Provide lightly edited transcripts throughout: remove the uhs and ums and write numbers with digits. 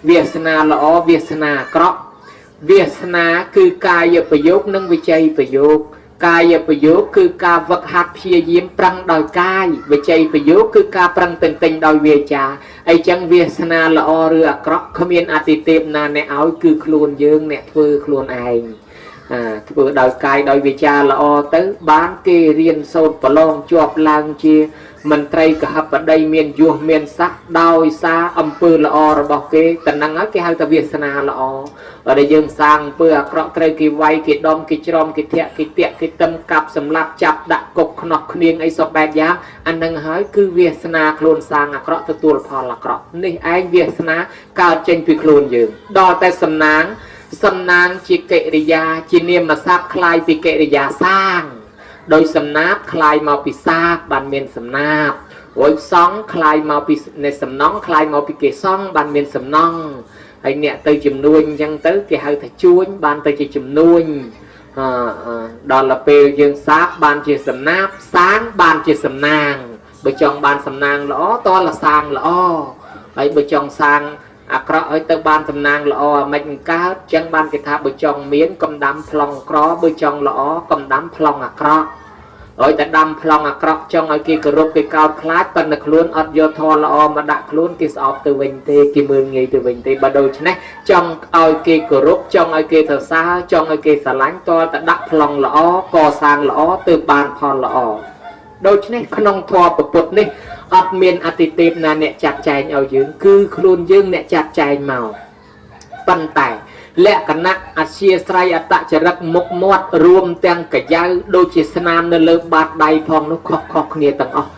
វាសនាល្អវាសនាអាក្រក់វាសនាគឺកាយប្រយោគនិងវិច័យប្រយោគកាយប្រយោគគឺការវឹកហាត់ព្យាយាមប្រឹងដោយកាយវិច័យប្រយោគគឺការប្រឹងទន្ទិញដោយវាចាអីចឹងវាសនាល្អឬអាក្រក់គ្មានអតិទេពណាអ្នកឲ្យគឺខ្លួនយើងអ្នកធ្វើខ្លួនឯងធ្វើដោយកាយដោយវាចាល្អទៅបានគេរៀនសូត្រប្រឡងជាប់ឡើងជាមន្ត្រីកហបតីមានយសមានស័ក្តិដោយសារអំពើល្អរបស់គេតំណឹងហើយគេហៅថាវាសនាល្អដែលយើងសាងអំពើអាក្រក់ត្រូវគេវាយគេដំគេច្រំគេធាក់គេតាក់គេទឹមកាប់សម្លាប់ចាប់ដាក់គុកខ្នោះគ្នៀងអីសពបែបយ៉ាងអានឹងហើយគឺវាសនាខ្លួនសាងអាក្រក់ទទួលផលអាក្រក់នេះឯងវាសនាកើតចេញពីខ្លួនយើងដល់តែសំណាងសំណាងជាកិរិយាជានាមស័ព្ទคล้ายពីកិរិយាសាងដោយសំណាបคล้ายមកពីសាបបានមានសំណាបរួចសង់คล้ายមកពីនៃសំណង់คล้ายមកពីគេសង់បានមានសំណង់ហើយអ្នកទៅជំនួញអញ្ចឹងទៅគេហៅថាជួញបានទៅជាជំនួញដល់ទៅពេលយើងសាបបានជាសំណាបសាងបានជាសំណាងបើចង់បានសំណាងល្អតលសាងល្អហើយបើចង់សាងអាក្រក់ឲ្យទៅបានសំណាងល្អមិនកើតចឹងបានគេថាបើចង់មានកំដាំប្លង់ក្របើចង់ល្អកំដាំប្លង់អាក្រក់ឲ្យតែដាំប្លង់អាក្រក់ចង់ឲ្យគេគោរពគេកោតខ្លាចប៉ុន្តែខ្លួនអត់យកធម៌ល្អមកដាក់ខ្លួនគេស្អប់ទៅវិញទេគេមើលងាយទៅវិញទេបើដូច្នេះចង់ឲ្យគេគោរពចង់ឲ្យគេសរសើរចង់ឲ្យគេស្រឡាញ់តតែដាក់ប្លង់ល្អកសាងល្អទើបបានផលល្អដូច្នេះក្នុងធម៌ពុទ្ធនេះអត់មានអតិទេពណាអ្នកចាត់ចែងឲ្យយើងគឺខ្លួនយើងអ្នកចាត់ចែងមកប៉ុន្តែលក្ខណៈអធ្យាស្រ័យអត្តចរិតមុខមាត់រួមទាំងកាយៅដូចជាស្នាមនៅលើបាតដៃផងនោះខុសៗគ្នាទាំងអស់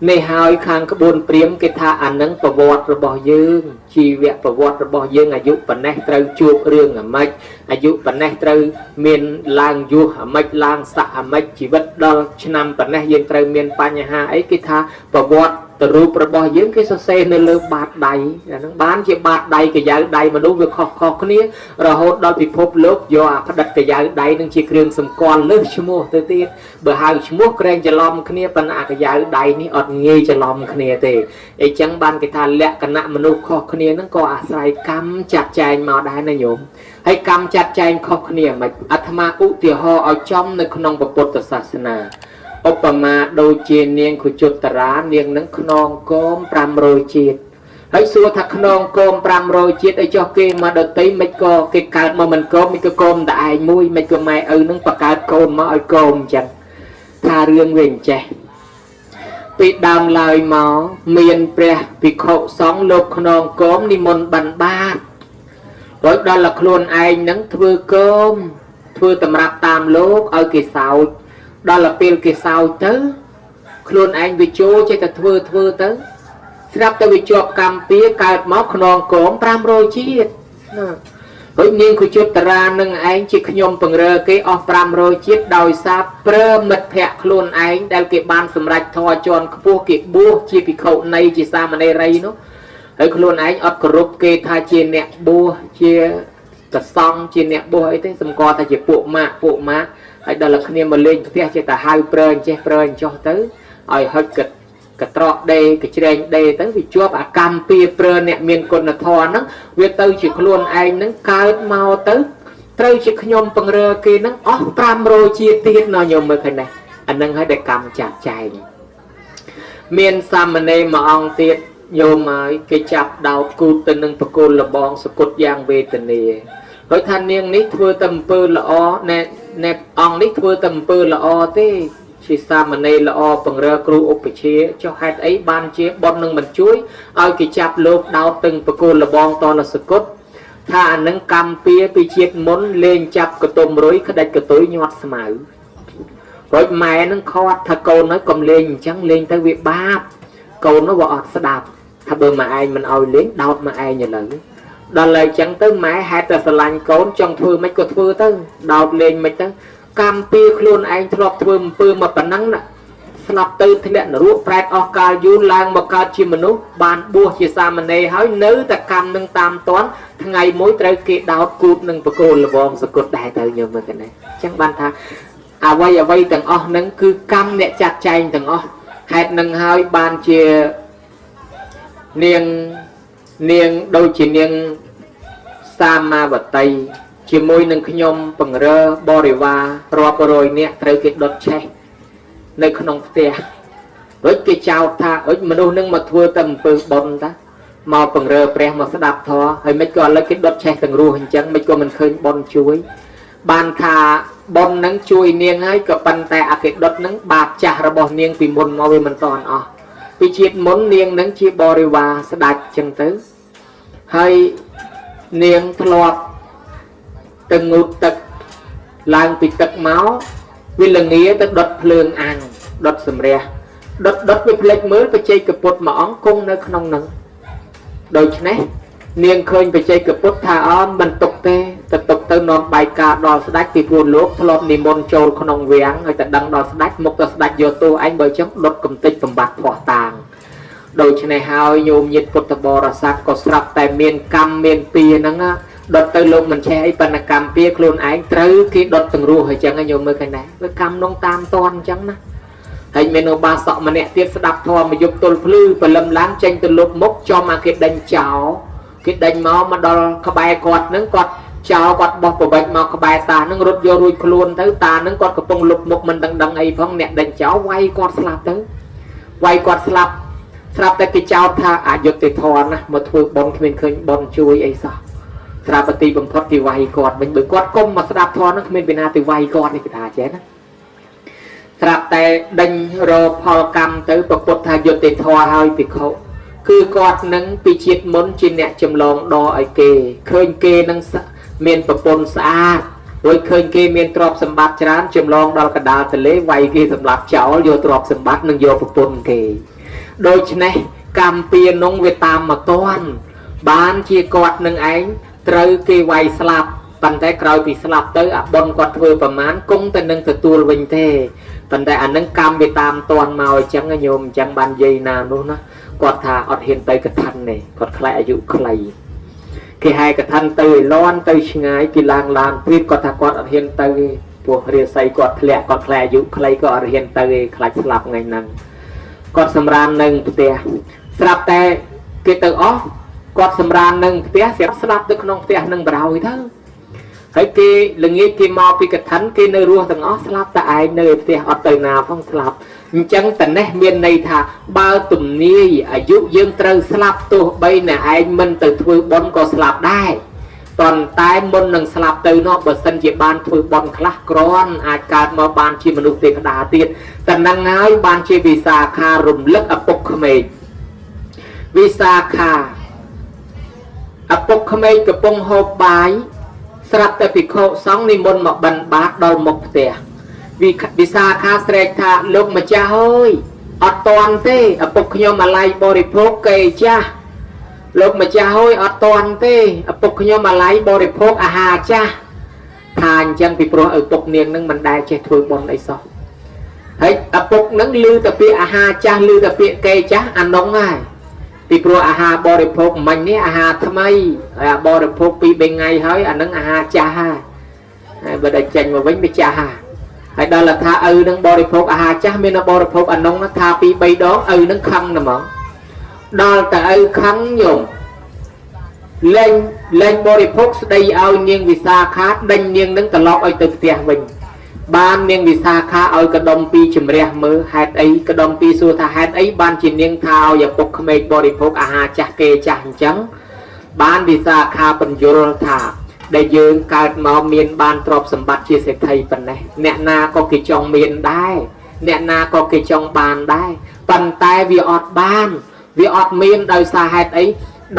នេះហើយខាងក្បួនព្រាមគេថាអានឹងប្រវត្តិរបស់យើងជីវប្រវត្តិរបស់យើងអាយុប៉ុណ្ណេះត្រូវជួបរឿងអាម៉េចអាយុប៉ុណ្ណេះត្រូវមានឡើងយុះអាម៉េចឡើងស័កអាម៉េចជីវិតដល់ឆ្នាំប៉ុណ្ណេះយើងត្រូវមានបញ្ហាអីគេថាប្រវត្តិទៅរូបរបស់យើងគេសរសេរនៅលើបាតដៃអាហ្នឹងបានជាបាតដៃកាយៅដៃមនុស្សវាខុសៗគ្នារហូតដល់ពិភពលោកយកអាផ្ដិតកាយៅដៃនឹងជាគ្រឿងសម្គាល់លើសឈ្មោះទៅទៀតបើហៅឈ្មោះក្រែងច្រឡំគ្នាប៉ុន្តែអាកាយៅដៃនេះអត់ងាយច្រឡំគ្នាទេអីចឹងបានគេថាលក្ខណៈមនុស្សខុសគ្នាហ្នឹងក៏អាស្រ័យកម្មចាត់ចែងមកដែរណាញោមហើយកម្មចាត់ចែងខុសគ្នាមិនអាត្មាឧទាហរណ៍ឲ្យចំនៅក្នុងពុទ្ធសាសនាឧបមាដូចជានាងខុជុត្តរានាងនឹងខ្នងគោម500ជាតិហើយសួរថាខ្នងគោម500ជាតិអីចុះគេមកដតីមិនក៏គេកើតមកមិនគោមមិនក៏គោមតែឯងមួយមិនក៏ម៉ែឪនឹងបង្កើតកូនមកឲ្យកោមអញ្ចឹងថារឿងវាអញ្ចេះពីដើមឡើយមកមានព្រះភិក្ខុសង្ឃលោកខ្នងគោមនិមន្តបានបាតរួចដល់ខ្លួនឯងនឹងធ្វើគោមធ្វើតម្រាប់តាមលោកឲ្យគេសោចដល់ពេលគេសោចទៅខ្លួនឯងវាចូលចេះតែធ្វើទៅស្រាប់តែវាជាប់កម្មពៀកើតមកខ្នងគោម500ជាតិណាហើយនាងខុជុត្តរានឹងឯងជាខ្ញុំពង្រើគេអស់500ជាតិដោយសារប្រើមិត្តភ័ក្តិខ្លួនឯងដែលគេបានសម្រេចធម៌ជាន់ខ្ពស់គេបួសជាភិក្ខុនីជាសាមណេរីនោះហើយខ្លួនឯងអត់គោរពគេថាជាអ្នកបួសជាកសង្ឃជាអ្នកបួសអីទេសម្គាល់ថាជាពួកម៉ាក់ពួកម៉ាក់ហើយដល់គ្នាមកលេងផ្ទះចេះតែហៅប្រើអញ្ចេះប្រើអញ្ចោះទៅឲ្យហុចកត្រកដេកច្រែងដេទៅវាជាប់អាកម្មពៀប្រើអ្នកមានគុណធម៌ហ្នឹងវាទៅជាខ្លួនឯងហ្នឹងកើតមកទៅត្រូវជាខ្ញុំពង្រើគេហ្នឹងអស់500ជាតិទៀតណោះញោមមើលឃើញនេះអាហ្នឹងហើយដែលកម្មចាត់ចែងមានសាមណេរមួយអង្គទៀតញោមហើយគេចាប់ដោតគូតទៅនឹងបកូលលបងសគុតយ៉ាងវេទនាដោយថានាងនេះធ្វើតែអំពើល្អណែណែអង្គនេះធ្វើតែអំពើល្អទេជាសាមណេរល្អពង្រើគ្រូឧបជាចុះហេតុអីបានជាបុណ្យនឹងមិនជួយឲ្យគេចាប់លោកដោតទឹងបកូលលបងតលសគុតថាអានឹងកម្មពៀពីជាតិមុនលេងចាប់កតុំរុយក្តិចកតុយញាត់ស្មៅរួចម៉ែនឹងខាត់ថាកូនហើយកុំលេងអញ្ចឹងលេងទៅវាបាបកូននោះវាអត់ស្ដាប់ថាបើម៉ែឯងមិនឲ្យលេងដោតម៉ែឯងឥឡូវដល់ហើយចឹងទៅម៉ែហេតុតែស្រឡាញ់កូនចង់ធ្វើមិនក៏ធ្វើទៅដោតលេងមិនទៅកម្មពៀខ្លួនឯងធ្លាប់ធ្វើអំពើមកប៉ុណ្ណឹងណាស្លាប់ទៅធ្លាក់នរកប្រែតអស់កាលយូរឡើងមកកើតជាមនុស្សបានបួសជាសាមណេរហើយនៅតែកម្មនឹងតាមតន់ថ្ងៃមួយត្រូវគេដោតគូតនឹងបកូលលបងសគុតដែរទៅញោមមើលទៅនេះចឹងបានថាអ្វីទាំងអស់ហ្នឹងគឺកម្មអ្នកចាត់ចែងទាំងអស់ហេតុនឹងហើយបានជានាងដូចជានាង សាមាវតីជាមួយនឹងខ្ញុំពង្រើបរិវាររាប់រយនាក់ត្រូវគេដុតឆេះនៅក្នុងផ្ទះរួចគេចោទថាអុចមនុស្សនឹងមកធ្វើតែអំពើបុណ្យតាមកពង្រើព្រះមកស្ដាប់ធម៌ហើយមិនក៏ឥឡូវគេដុតឆេះទាំងរស់អញ្ចឹងមិនក៏មិនឃើញបុណ្យជួយបានថាបុណ្យនឹងជួយនាងហើយក៏ប៉ុន្តែអាគេដុតនឹងបាបចាស់របស់នាងពីមុនមកវាមិនតាន់អស់ពីជាតិមុននាងនឹងជាបរិវារស្ដេចចឹងទៅហើយនាងធ្លាប់ទៅងូតទឹកឡើងពីទឹកមកវាលងាទៅដុតភ្លើងអាំងដុតសម្រះដុតដុតវាភ្លេចមើលបច្ចេកពុទ្ធមួយអង្គគង់នៅក្នុងនឹងដូច្នេះនាងឃើញបច្ចេកពុទ្ធថាអមមិនទុកទេទៅទុកទៅនាំបាយការដល់ស្ដេចពីព្រោះលោកធ្លាប់និមន្តចូលក្នុងវាំងឲ្យតែដឹងដល់ស្ដេចមុខទៅស្ដេចយកទោសឯងបើចឹងដុតកំទេចបំបត្តិភ័ស្តុតាងដូច្នេះហើយញោមញាតិពុទ្ធបរិស័ទក៏ស្រាប់តែមានកម្មមានពៀហ្នឹងដុតទៅលោកមិនឆេះអីប៉ុន្តែកម្មពៀខ្លួនឯងត្រូវគេដុតទាំងរស់អញ្ចឹងញោមមើលឃើញដែរវាកម្មនងតាមតនអញ្ចឹងណាហើយមានឧបាសកម្នាក់ទៀតស្ដាប់ធម៌មកយប់ទល់ភ្លឺព្រលឹមឡើងចេញទៅលុបមុខចំអាគេដេញចោលគេដេញមកដល់ក្បែរគាត់នឹងគាត់ចោលគាត់បោះប្រវិចមកក្បែរតានឹងរត់យករួចខ្លួនទៅតានឹងគាត់កំពុងលុបមុខមិនដឹងដឹងអីផងអ្នកដេញចោលវាយគាត់ស្លាប់ទៅវាយគាត់ស្លាប់ស្រាប់តែគេចោទថាអយុត្តិធម៌ណាស់មកធ្វើបុណ្យគ្មានឃើញបុណ្យជួយអីសោះស្រាប់ទីបំផុតគេវាយគាត់វិញបើគាត់គុំមកស្ដាប់ធម៌នឹងគ្មានពីណាទៅវាយគាត់នេះគេថាចេះណាស្រាប់តែដេញរផលកម្មទៅប្រពុតថាយុត្តិធម៌ហើយភិក្ខុគឺគាត់នឹងពីជាតិមុនជាអ្នកចម្លងដឲ្យគេឃើញគេនឹងមានប្រពន្ធស្អាតរួចឃើញគេមានទ្រព្យសម្បត្តិច្រើនចម្លងដល់កដាលទលេវាយគេសម្លាប់ចោលយកទ្រព្យសម្បត្តិនិងយកប្រពន្ធគេដូច្នេះកម្មពៀនងវាតាមមកតន់បានជាគាត់នឹងឯងត្រូវគេវាយស្លាប់ប៉ុន្តែក្រោយពីស្លាប់ទៅអាបុណ្យគាត់ធ្វើប្រមាណគង់តែនឹងទទួលវិញទេប៉ុន្តែអានឹងកម្មវាតាមតន់មកអញ្ចឹងញោមអញ្ចឹងបានយាយណានោះណាគាត់ថាអត់ហ៊ានទៅកឋិនទេគាត់ខ្លាចអាយុខ្លីគេហែកឋិនទៅឲ្យលន់ទៅឆ្ងាយគេឡើងឡានព្រៀបគាត់ថាគាត់អត់ហ៊ានទៅទេព្រោះរាសីគាត់ធ្លាក់គាត់ខ្លាចអាយុខ្លីក៏អត់ហ៊ានទៅទេខ្លាចស្លាប់ថ្ងៃហ្នឹងគាត់សម្រាននឹងផ្ទះស្រាប់តែគេទៅអស់គាត់សម្រាននឹងផ្ទះស្រាប់ស្លាប់ទៅក្នុងផ្ទះនឹងបរោយទៅហើយគេល្ងាចគេមកពីកឋិនគេនៅរស់ទាំងអស់ស្លាប់តែឯងនៅផ្ទះអត់ទៅណាផងស្លាប់អញ្ចឹងតនេះមានន័យថាបើទំនាយអាយុយើងត្រូវស្លាប់ទោះបីអ្នកឯងមិនទៅធ្វើបុណ្យក៏ស្លាប់ដែរប៉ុន្តែមុននឹងស្លាប់ទៅនោះបើសិនជាបានធ្វើបុណ្យខ្លះគ្រាន់អាចកើតមកបានជាមនុស្សទេវតាទៀតតែនឹងហើយបានជាវិសាខារំលឹកឪពុកក្មេកវិសាខាឪពុកក្មេកកំពុងហូបបាយស្រាប់តែភិក្ខុសង្ឃនិមន្តមកបិណ្ឌបាតដល់មុខផ្ទះវិសាខាស្រែកថាលោកម្ចាស់អើយអត់តាន់ទេឪពុកខ្ញុំអាល័យបរិភោគគេចាស់លោកម្ចាស់អើយអត់តាន់ទេឪពុកខ្ញុំអាល័យបរិភោគអាហារចាស់ថាអញ្ចឹងពីព្រោះឪពុកនាងនឹងមិនដែលចេះធ្វើបុណ្យអីសោះហើយឪពុកនឹងឮតែពាក្យអាហារចាស់ឮតែពាក្យគេចាស់អានងហើយពីព្រោះអាហារបរិភោគមិញនេះអាហារថ្មីហើយអាបរិភោគពី3ថ្ងៃហើយអានឹងអាហារចាស់ហើយហើយបើដល់ចេញមកវិញវាចាស់ហើយហើយដល់ថាឪនឹងបរិភោគអាហារចាស់មានបរិភោគអានងថាពី3ដងឪនឹងខឹងហ្មងដល់តែឪខឹងញោមលែងបរិភោគស្ដីឲ្យនាងវិសាខាដេញនាងនឹងត្រឡប់ឲ្យទៅផ្ទះវិញបាននាងវិសាខាឲ្យកដុំពីជំរះមើលហេតុអីកដុំពីសួរថាហេតុអីបានជានាងថាឲ្យឪពុកក្មេកបរិភោគអាហារចាស់គេចាស់អញ្ចឹងបានវិសាខាបញ្យល់ថាដែលយើងកើតមកមានបានទ្រព្យសម្បត្តិជាសេដ្ឋីប៉ុណ្ណេះអ្នកណាក៏គេចង់មានដែរអ្នកណាក៏គេចង់បានដែរប៉ុន្តែវាអត់បានវាអត់មានដោយសារហេតុអី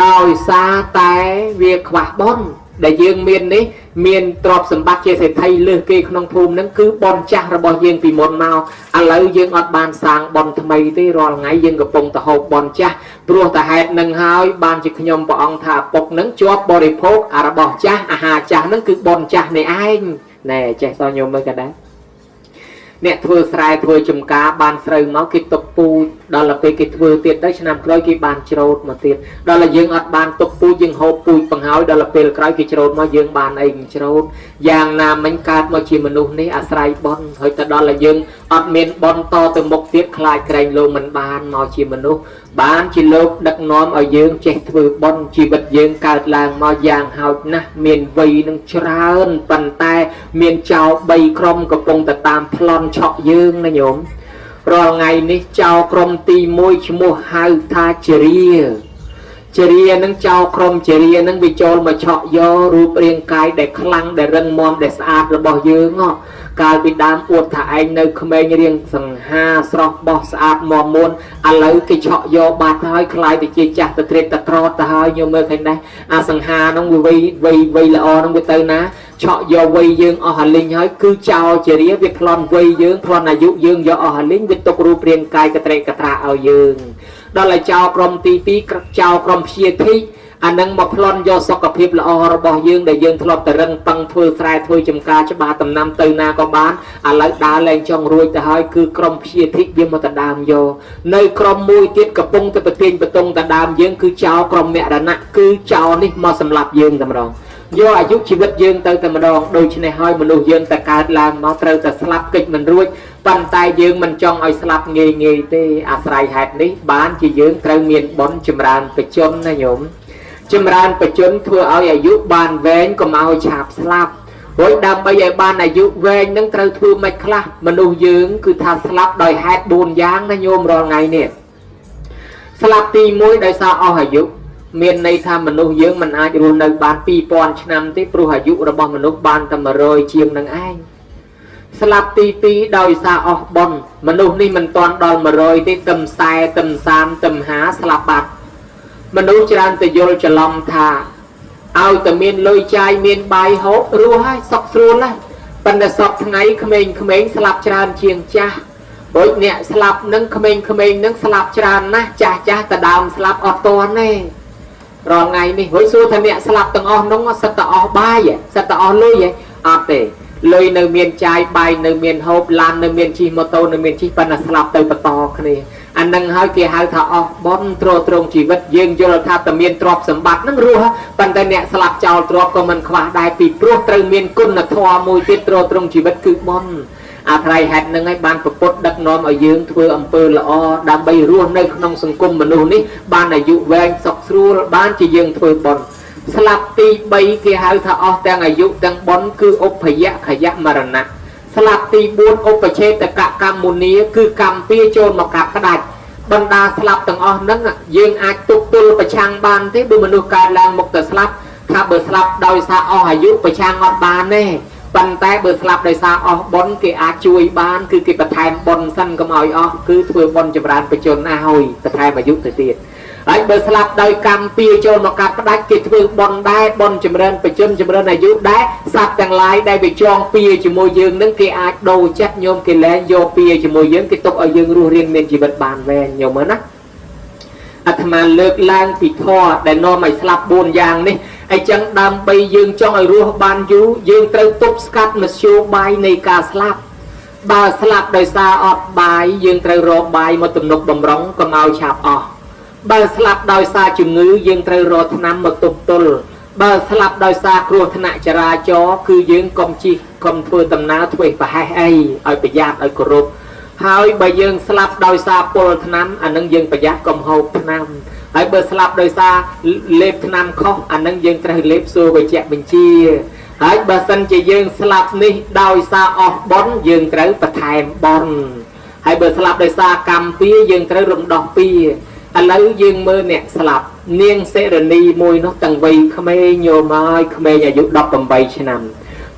ដោយសារតែវាខ្វះបុណ្យដែលយើងមាននេះមានទ្រព្យសម្បត្តិជាសេដ្ឋីលើសគេក្នុងភូមិហ្នឹងគឺបុណ្យចាស់របស់យើងពីមុនមកឥឡូវយើងអត់បានសាងបុណ្យថ្មីទេរាល់ថ្ងៃយើងកំពុងតែហូបបុណ្យចាស់ព្រោះតែហេតុនឹងហើយបានជាខ្ញុំព្រះអង្គថាឪពុកហ្នឹងជាប់បរិភោគអារបស់ចាស់អាហារចាស់ហ្នឹងគឺបុណ្យចាស់នេះឯងណែចេះសោះញោមមើលក៏ដែរអ្នកធ្វើស្រែធ្វើចំការបានស្រូវមកគេទុកពូជដល់ទៅពេលគេធ្វើទៀតទៅឆ្នាំក្រោយគេបានច្រូតមកទៀតដល់តែយើងអត់បានទុកពូជយើងហូបពូជបង្ហើយដល់ទៅពេលក្រោយគេច្រូតមកយើងបានអីច្រូតយ៉ាងណាមិញកើតមកជាមនុស្សនេះអាស្រ័យបុណ្យហើយទៅដល់តែយើងអត់មានបុណ្យតទៅមុខទៀតខ្លាចក្រែងលោមិនបានមកជាមនុស្ស បានជាលោកដឹកនាំឲ្យយើងចេះធ្វើបុណ្យជីវិតយើងកើតឡើងមកយ៉ាងហោចណាស់មានវ័យនឹងច្រើនប៉ុន្តែមានចោរ3ក្រុមកំពុងតែតាមប្លន់ឆក់យើងណាញោមរាល់ថ្ងៃនេះចោរក្រុមទី1ឈ្មោះហៅថាជារាជារានឹងចោរក្រុមជារានឹងវាចូលមកឆក់យករូបរាងកាយដែលខ្លាំងដែលរឹងមាំដែលស្អាតរបស់យើងហ៎កាលពីដើមអួតថាឯងនៅក្មេងរាងសង្ហាស្រស់បោះស្អាតមាំមួនឥឡូវគេឆក់យកបាត់ហើយខ្លាយទៅជាចាស់ទៅត្រេកតក្រតទៅហើយញោមមើលឃើញដែរអាសង្ហានោះវាវ័យវ័យវ័យល្អនោះវាទៅណាឆក់យកវ័យយើងអស់អាលីងហើយគឺចោលជារាវាប្លន់វ័យយើងប្លន់អាយុយើងយកអស់អាលីងវាទុករូបរាងកាយកត្រេកកត្រាឲ្យយើងដល់ឲ្យចោលក្រុមទី2ចោលក្រុមព្យាធិអានឹងមកប្លន់យកសុខភាពល្អរបស់យើងដែលយើងធ្លាប់តែរឹងប៉ឹងធ្វើស្រែធ្វើចំការច្បារដំណាំទៅណាក៏បានឥឡូវដើរលែងចង់រួចទៅហើយគឺក្រុមព្យាធិវាមកដដើមយកនៅក្រុមមួយទៀតកំពុងតែប្រទាញប្រទង់ដដើមយើងគឺចោលក្រុមមរណៈគឺចោលនេះមកសម្លាប់យើងតែម្ដងយកអាយុជីវិតយើងទៅតែម្ដងដូច្នេះហើយមនុស្សយើងតែកើតឡើងមកត្រូវតែស្លាប់កិច្ចមិនរួចប៉ុន្តែយើងមិនចង់ឲ្យស្លាប់ងាយងាយទេអាស្រ័យហេតុនេះបានជាយើងត្រូវមានបុណ្យចម្រើនបច្ចុប្បន្នណាញោមចម្រើនបច្ចុប្បន្នធ្វើឲ្យអាយុបានវែងកុំឲ្យឆាបស្លាប់រួចដើម្បីឲ្យបានអាយុវែងនឹងត្រូវធ្វើមិនខ្លះមនុស្សយើងគឺថាស្លាប់ដោយហេតុ4យ៉ាងណាញោមរាល់ថ្ងៃនេះស្លាប់ទី1ដោយសារអស់អាយុមានន័យថាមនុស្សយើងមិនអាចរស់នៅបាន2000ឆ្នាំទេព្រោះអាយុរបស់មនុស្សបានតែ100ជាងនឹងឯងស្លាប់ទី2ដោយសារអស់បុណ្យមនុស្សនេះមិនទាន់ដល់100ទេទឹម40ទឹម30ទឹម50ស្លាប់បាត់មនុស្សច្រើនតែយល់ច្រឡំថាឲ្យតែមានលុយចាយមានបាយហូបរស់ហើយសុខស្រួលណាស់ប៉ុន្តែសពថ្ងៃក្មេងៗស្លាប់ច្រើនជាងចាស់ដូចអ្នកស្លាប់នឹងក្មេងៗនឹងស្លាប់ច្រើនណាស់ចាស់ចាស់តដើមស្លាប់អត់ទាន់ទេរាល់ថ្ងៃនេះហើយសួរថាអ្នកស្លាប់ទាំងអស់នោះសិតតែអស់បាយសិតតែអស់លុយហ៎អត់ទេលុយនៅមានចាយបាយនៅមានហូបឡាននៅមានជិះម៉ូតូនៅមានជិះប៉ុន្តែស្លាប់ទៅបន្តគ្នាអានឹងហើយគេហៅថាអស់បុណ្យទ្រទ្រង់ជីវិតយើងយល់ថាតែមានទ្រព្យសម្បត្តិនឹងរស់ប៉ុន្តែអ្នកស្លាប់ចោលទ្រព្យក៏មិនខ្វះដែរពីព្រោះត្រូវមានគុណធម៌មួយទៀតទ្រទ្រង់ជីវិតគឺបុណ្យអាស្រ័យហេតុនឹងឲ្យបានប្រពុតដឹកនាំឲ្យយើងធ្វើអំពើល្អដើម្បីរស់នៅក្នុងសង្គមមនុស្សនេះបានអាយុវែងសុខស្រួលបានជាយើងធ្វើបុណ្យស្លាប់ទី3គេហៅថាអស់ទាំងអាយុទាំងបុណ្យគឺឧបយខយមរណៈស្លាប់ទី4ឧបឆេតកកម្មមុនីគឺកម្មពៀចូលមកកាប់ផ្ដាច់បណ្ដាស្លាប់ទាំងអស់ហ្នឹងយើងអាចទប់ទល់ប្រឆាំងបានទេបើមនុស្សកើតឡើងមកទៅស្លាប់ថាបើស្លាប់ដោយសារអស់អាយុប្រឆាំងអត់បានទេប៉ុន្តែបើស្លាប់ដោយសារអស់បុណ្យគេអាចជួយបានគឺគេបន្ថែមបុណ្យសិនកុំឲ្យអស់គឺធ្វើបុណ្យចម្រើនបច្ចុប្បន្នឲ្យបន្ថែមអាយុទៅទៀតហើយបើស្លាប់ដោយកម្មពៀចូលមកកាប់ផ្ដាច់គេធ្វើបុណ្យដែរបុណ្យចម្រើនបច្ចុប្បន្នចម្រើនអាយុដែរសត្វទាំងឡាយដែលវាចងពៀជាមួយយើងនឹងគេអាចដូរចិត្តញោមគេលែងយកពៀជាមួយយើងគេទុកឲ្យយើងរស់រានមានជីវិតបានវែងញោមមើលណាអាត្មាលើកឡើងពីធម៌ដែលនាំឲ្យស្លាប់4យ៉ាងនេះអញ្ចឹងដើម្បីយើងចង់ឲ្យរស់បានយូរយើងត្រូវទប់ស្កាត់មធ្យោបាយនៃការស្លាប់បើស្លាប់ដោយសារអត់បាយយើងត្រូវរកបាយមកទំនុកបំរុងកុំឲ្យឆាប់អស់បើស្លាប់ដោយសារជំងឺយើងត្រូវរកថ្នាំមកទប់ទល់បើស្លាប់ដោយសារគ្រោះថ្នាក់ចរាចរណ៍គឺយើងកុំជិះកុំធ្វើដំណើរធ្វើប្រហែសអីឲ្យប្រយ័ត្នឲ្យគោរពហើយបើយើងស្លាប់ដោយសារពុលថ្នាំអានឹងយើងប្រយ័ត្នកុំហូបថ្នាំហើយបើស្លាប់ដោយសារលេបថ្នាំខុសអានឹងយើងត្រូវលេបសួរវិជ្ជបញ្ជាហើយបើសិនជាយើងស្លាប់នេះដោយសារអស់បុណ្យយើងត្រូវបន្ថែមបុណ្យហើយបើស្លាប់ដោយសារកម្មពៀយើងត្រូវរំដោះពៀឥឡូវយើងមើលអ្នកស្លាប់នាងសិរនីមួយនោះទាំងវ័យក្មេងញោមហើយក្មេងអាយុ18ឆ្នាំ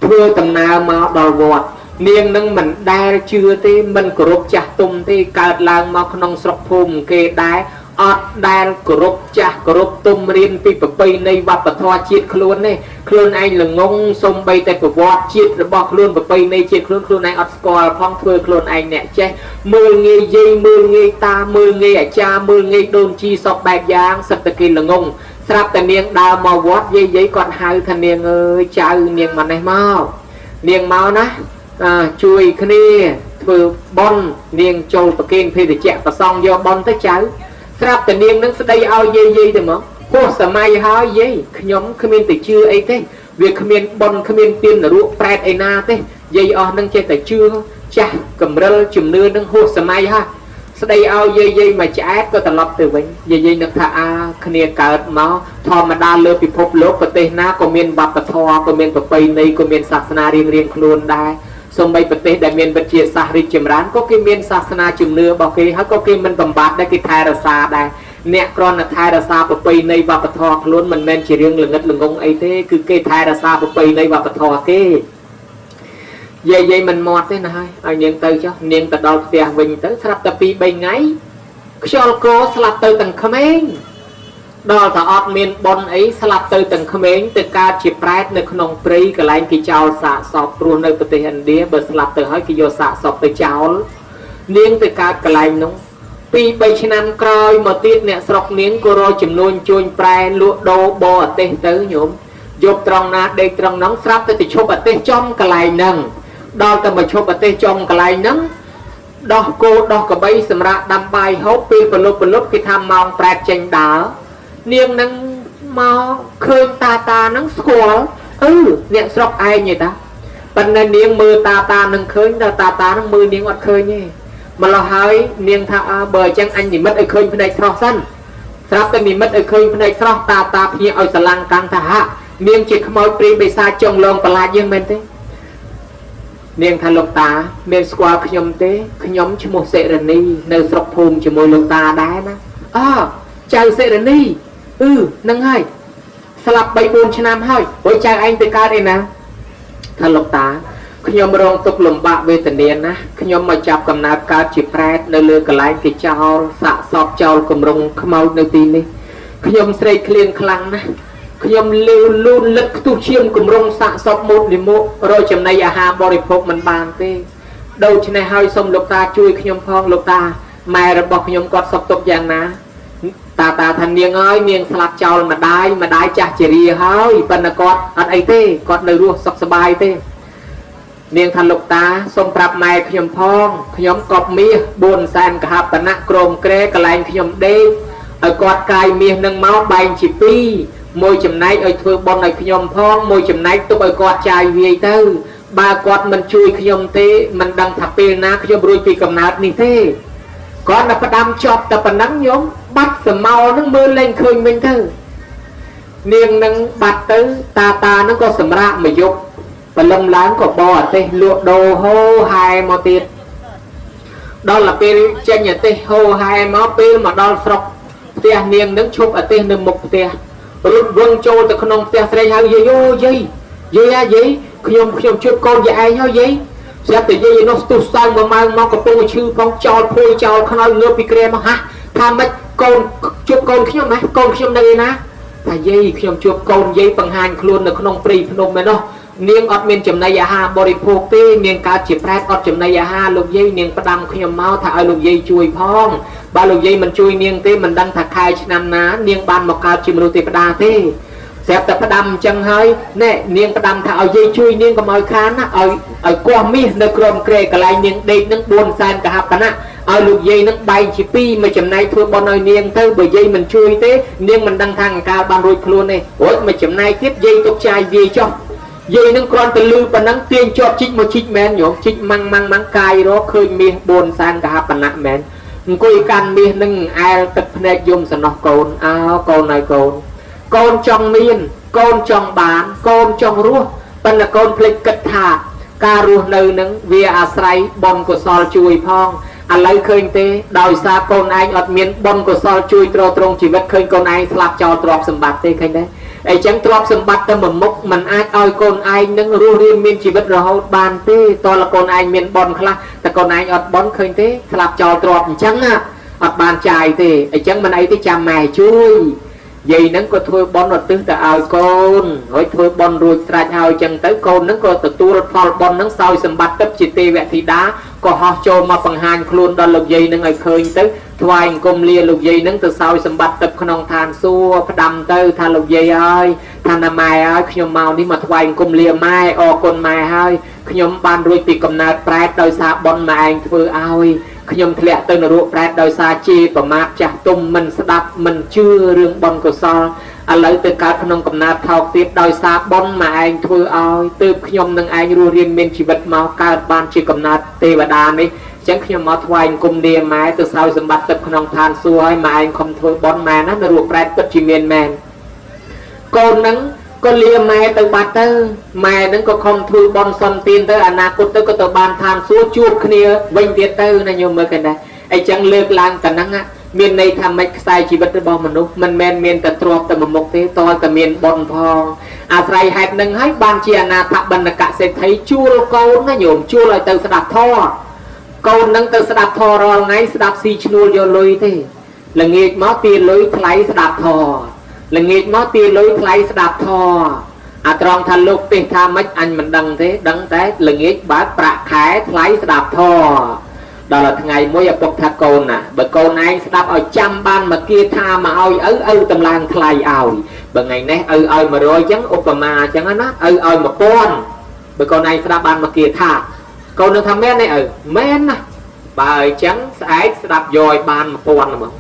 ធ្វើដំណើរមកដល់វត្តនាងនឹងមិនដែលជឿទេមិនគោរពចាស់ទុំទេកើតឡើងមកក្នុងស្រុកភូមិគេដែរអត់ដែលគោរពចាស់គោរពទុំរៀនពីប្រពៃណីវប្បធម៌ជាតិខ្លួនទេខ្លួនឯងល្ងងសំបីតែប្រវត្តិជាតិរបស់ខ្លួនប្រពៃណីជាតិខ្លួនខ្លួនឯងអត់ស្គាល់ផងធ្វើខ្លួនឯងអ្នកចេះមើលងាយយាយមើលងាយតាមើលងាយអាចារ្យមើលងាយដូនជីសពបែបយ៉ាងសិតតែគេល្ងងស្រាប់តែនាងដើរមកវត្តយាយយាយគាត់ហៅថានាងអើយចៅនាងមកនេះមកនាងមកណាជួយគ្នាធ្វើបុណ្យនាងចូលប្រគេនភេសជ្ជៈប្រសងយកបុណ្យទៅចៅស្រាប់តែនាងនឹងស្ដីឲ្យយាយយាយទៅមកហួសសម័យហើយយាយខ្ញុំគ្មានទៅជឿអីទេវាគ្មានបុណ្យគ្មានទាននរកប្រែតអីណាទេយាយអស់នឹងចេះតែជឿចាស់កម្រិលជំនឿនឹងហួសសម័យហើយ ស្ដីឲ្យយាយយាយមកឆ្អែតក៏ត្រឡប់ទៅវិញយាយយាយនឹកថាអាគ្នាកើតមកធម្មតាលើពិភពលោកប្រទេសណាក៏មានវប្បធម៌ក៏មានប្រពៃណីក៏មានសាសនារៀងរៀងខ្លួនដែរសូម្បីប្រទេសដែលមានវិទ្យាសាស្ត្ររីកចម្រើនក៏គេមានសាសនាជំនឿរបស់គេហើយក៏គេមិនបំបត្តិដែរគេថែរក្សាដែរអ្នកគ្រាន់តែថែរក្សាប្រពៃណីវប្បធម៌ខ្លួនមិនមែនជារឿងល្ងិតល្ងងអីទេគឺគេថែរក្សាប្រពៃណីវប្បធម៌គេយាយយាយមិនមាត់ទេណាហើយឲ្យនាងទៅចុះនាងទៅដល់ផ្ទះវិញទៅស្រាប់តែ2 3ថ្ងៃខ្យល់គោស្លាប់ទៅទាំងក្មេងដល់តែអត់មានប៉ុនអីស្លាប់ទៅទាំងក្មេងទៅកើតជាប្រែតនៅក្នុងព្រៃកន្លែងគេចោលសាកសពព្រោះនៅប្រទេសឥណ្ឌាបើស្លាប់ទៅហើយគេយកសាកសពទៅចោលនាងទៅកើតកន្លែងនោះ2 3ឆ្នាំក្រោយមកទៀតអ្នកស្រុកនាងក៏រកចំនួនជួញប្រែលក់ដូរបរទេសទៅញោមយកត្រង់ណាដេកត្រង់ហ្នឹងស្រាប់តែទៅឈប់ប្រទេសចំកន្លែងហ្នឹងដល់តែមកឈប់ប្រទេសចំកន្លែងហ្នឹងដោះគោដោះកបីសម្រាប់ដាំបាយហូបពេលប្រលប់ប្រលប់គេថាម៉ោងប្រែតចេញដើរនាងនឹងមកឃើញតាតានឹងស្គាល់អឺអ្នកស្រុកឯងឯតាប៉ុន្តែនាងមើលតាតានឹងឃើញតែតាតានឹងមើលនាងអត់ឃើញទេម្ល៉េះហើយនាងថាអើបើអញ្ចឹងអញនិមិត្តឲ្យឃើញភ្នែកស្រស់សិនស្រាប់តែនិមិត្តឲ្យឃើញភ្នែកស្រស់តាតាភ្ញាក់ឲ្យស្រឡាំងកាំងថាហាក់នាងជាខ្មោចព្រាយបិសាចចុងលងប្រឡាចយើងមែនទេនាងថាលោកតាមានស្គាល់ខ្ញុំទេខ្ញុំឈ្មោះសិរនីនៅស្រុកភូមិជាមួយលោកតាដែរណាអើចៅសិរនីអឺនឹងហើយស្លាប់3 4ឆ្នាំហើយព្រោះចៅឯងទៅកើតអីណាថាលោកតាខ្ញុំរងទុក្ខលំបាកវេទនាណាខ្ញុំមកចាប់កំណើតកើតជាប្រែតនៅលើកន្លែងគេចោលសាកសពចោលគម្រងខ្មោចនៅទីនេះខ្ញុំស្រេកឃ្លានខ្លាំងណាស់ខ្ញុំលាវលូនលឹកខ្ទុះឈាមគម្រងសាកសពម៉ូតនិមករកចំណីអាហារបរិភោគមិនបានទេដូច្នេះហើយសូមលោកតាជួយខ្ញុំផងលោកតាម៉ែរបស់ខ្ញុំគាត់សុខទុក្ខយ៉ាងណាតាតាថានាងហើយនាងស្លាប់ចោលម្ដាយម្ដាយចាស់ជរាហើយប៉ុន្តែគាត់អត់អីទេគាត់នៅរស់សុខសប្បាយទេនាងថាលោកតាសូមប្រាប់ម៉ែខ្ញុំផងខ្ញុំកប់មាស4សែនកហបណៈក្រមក្រែកន្លែងខ្ញុំដេកឲ្យគាត់កាយមាសនឹងមកបែងជា2មួយចំណែកឲ្យធ្វើបុណ្យឲ្យខ្ញុំផងមួយចំណែកទុកឲ្យគាត់ចាយវាយទៅបើគាត់មិនជួយខ្ញុំទេមិនដឹងថាពេលណាខ្ញុំរួចពីកំណើតនេះទេគាត់តែផ្ដាំចប់តែប៉ុណ្ណឹងញោមបាត់សមោលនឹងមើលលែងឃើញវិញទៅនាងនឹងបាត់ទៅតាតានឹងក៏សម្រាកមួយយប់ព្រលឹមឡើងក៏បរទេសលក់ដូរហូហែមកទៀតដល់ទៅពេលចេញអទេសហូហែមកពេលមកដល់ស្រុកផ្ទះនាងនឹងឈប់អទេសនៅមុខផ្ទះរត់វឹងចូលទៅក្នុងផ្ទះស្រីហើយយាយអូយាយយាយអាយាយខ្ញុំជួបកូនយាយឯងហើយយាយស្រាប់តែយាយនោះស្ទុះសើងមកម៉ៅមកកំពុងឈឺផងចោលភួយចោលខ្នើយងើបពីគ្រែមកហាថាម៉េចកូនជួបកូនខ្ញុំហ៎កូនខ្ញុំនៅឯណាថាយាយខ្ញុំជួបកូនយាយបង្ហាញខ្លួននៅក្នុងព្រៃភ្នំឯនោះនាងអត់មានចំណីអាហារបរិភោគទេនាងកើតជាប្រែតអត់ចំណីអាហារលោកយាយនាងផ្ដាំខ្ញុំមកថាឲ្យលោកយាយជួយផងបើលោកយាយមិនជួយនាងទេមិនដឹងថាខែឆ្នាំណានាងបានមកកើតជាមនុស្សទេវតាទេស្រាប់តែផ្ដាំអញ្ចឹងហើយណែនាងផ្ដាំថាឲ្យយាយជួយនាងកុំឲ្យខានណាឲ្យគាស់មាសនៅក្រោមគ្រែកន្លែងនាងដេកនឹង4សែនកហបណៈឲ្យលោកយាយនឹងបែងជា2មួយចំណែកធ្វើបុណ្យឲ្យនាងទៅបើយាយមិនជួយទេនាងមិនដឹងថាអង្កាលបានរួចខ្លួនទេរួចមួយចំណែកទៀតយាយទុកចាយវាយចុះយាយនឹងគ្រាន់តែលឺប៉ុណ្ណឹងទាញជាប់ជីកមកជីកមែនញោមជីកម៉ាំងម៉ាំងម៉ាំងកាយរកឃើញមាស4សែនកហបណៈមែនអង្គុយកាន់មាសនឹងអែលទឹកភ្នែកយំសំណោះកូនអើកូនហើយកូនកូនចង់មានកូនចង់បានកូនចង់រស់ប៉ុន្តែកូនភ្លេចគិតថាការរស់នៅនឹងវាអាស្រ័យបុណ្យកុសលជួយផងឥឡូវឃើញទេដោយសារកូនឯងអត់មានបុណ្យកុសលជួយទ្រទ្រង់ជីវិតឃើញកូនឯងស្លាប់ចោលទ្រព្យសម្បត្តិទេឃើញទេអីចឹងទ្រព្យសម្បត្តិតែមួយមុខមិនអាចឲ្យកូនឯងនឹងរស់រានមានជីវិតរហូតបានទេតើកូនឯងមានបុណ្យខ្លះតែកូនឯងអត់បុណ្យឃើញទេស្លាប់ចោលទ្រព្យអញ្ចឹងអត់បានចាយទេអញ្ចឹងមិនអីទេចាំម៉ែជួយយាយនឹងក៏ធ្វើបុណ្យឧទ្ទិសទៅឲ្យកូនហើយធ្វើបុណ្យរួចស្រេចហើយចឹងទៅកូននឹងក៏ទទួលផលបុណ្យនឹងសោយសម្បត្តិទឹកជាទេវធីតាក៏ហោះចូលមកបង្ហាញខ្លួនដល់លោកយាយនឹងឲ្យឃើញទៅថ្វាយអង្គមលាលោកយាយនឹងទៅសោយសម្បត្តិទឹកក្នុងឋានសួគ៌ផ្ដាំទៅថាលោកយាយហើយថាណាម៉ែហើយខ្ញុំមកនេះមកថ្វាយអង្គមលាម៉ែអរគុណម៉ែហើយខ្ញុំបានរួចពីកំណើតប្រែតដោយសារបុណ្យម៉ែឯងធ្វើឲ្យខ្ញុំធ្លាក់ទៅនរកប្រែតដោយសារជេរប្រមាថចាស់ទុំមិនស្ដាប់មិនជឿរឿងបុណ្យកុសលឥឡូវទៅកើតក្នុងកំណើតថោកទាបដោយសារបុណ្យម៉ែឯងធ្វើឲ្យទើបខ្ញុំនឹងឯងរស់រានមានជីវិតមកកើតបានជាកំណើតទេវតានេះ ចឹងខ្ញុំមកថ្វាយអង្គមលាម៉ែទៅសោយសម្បត្តិទឹកក្នុងឋានសួគ៌ឲ្យម៉ែឯងខំធ្វើបន់ម៉ែណានរកប្រែតពិតជាមានមែនកូននឹងក៏លាម៉ែទៅបាត់ទៅម៉ែនឹងក៏ខំធ្វើបន់សំទានទៅអនាគតទៅក៏ទៅបានឋានសួគ៌ជួបគ្នាវិញទៀតទៅណាញោមមើលកណ្ដាអីចឹងលើកឡើងតែហ្នឹងមានន័យថាមិនខ្សែជីវិតរបស់មនុស្សមិនមែនមានតែទ្រព្យតែមួយមុខទេតើតែមានបុណ្យផងអាស្រ័យហេតុនឹងហើយបានជាអនាថបណ្ឌកសេដ្ឋីជួលកូនណាញោមជួលឲ្យទៅស្ដាប់ធម៌កូននឹងទៅស្ដាប់ធម៌រាល់ថ្ងៃស្ដាប់ស៊ីឈ្នួលយកលុយទេល្ងាចមកទាលុយថ្លៃស្ដាប់ធម៌ល្ងាចមកទាលុយថ្លៃស្ដាប់ធម៌អាត្រង់ថាលោកទេសថាម៉េចអញមិនដឹងទេដឹងតែល្ងាចបើកប្រាក់ខែថ្លៃស្ដាប់ធម៌ដល់ថ្ងៃមួយឪពុកថាកូនណាបើកូនឯងស្ដាប់ឲ្យចាំបានមកគាថាមកឲ្យឪឪតម្លើងថ្លៃឲ្យបើថ្ងៃនេះឪឲ្យ100អញ្ចឹងឧបមាអញ្ចឹងណាឪឲ្យ1000បើកូនឯងស្ដាប់បានមកគាថាកូននឹងថាមែនទេឪមែនណាបើអញ្ចឹងស្អែកស្ដាប់យកឲ្យបាន1000ហ្មង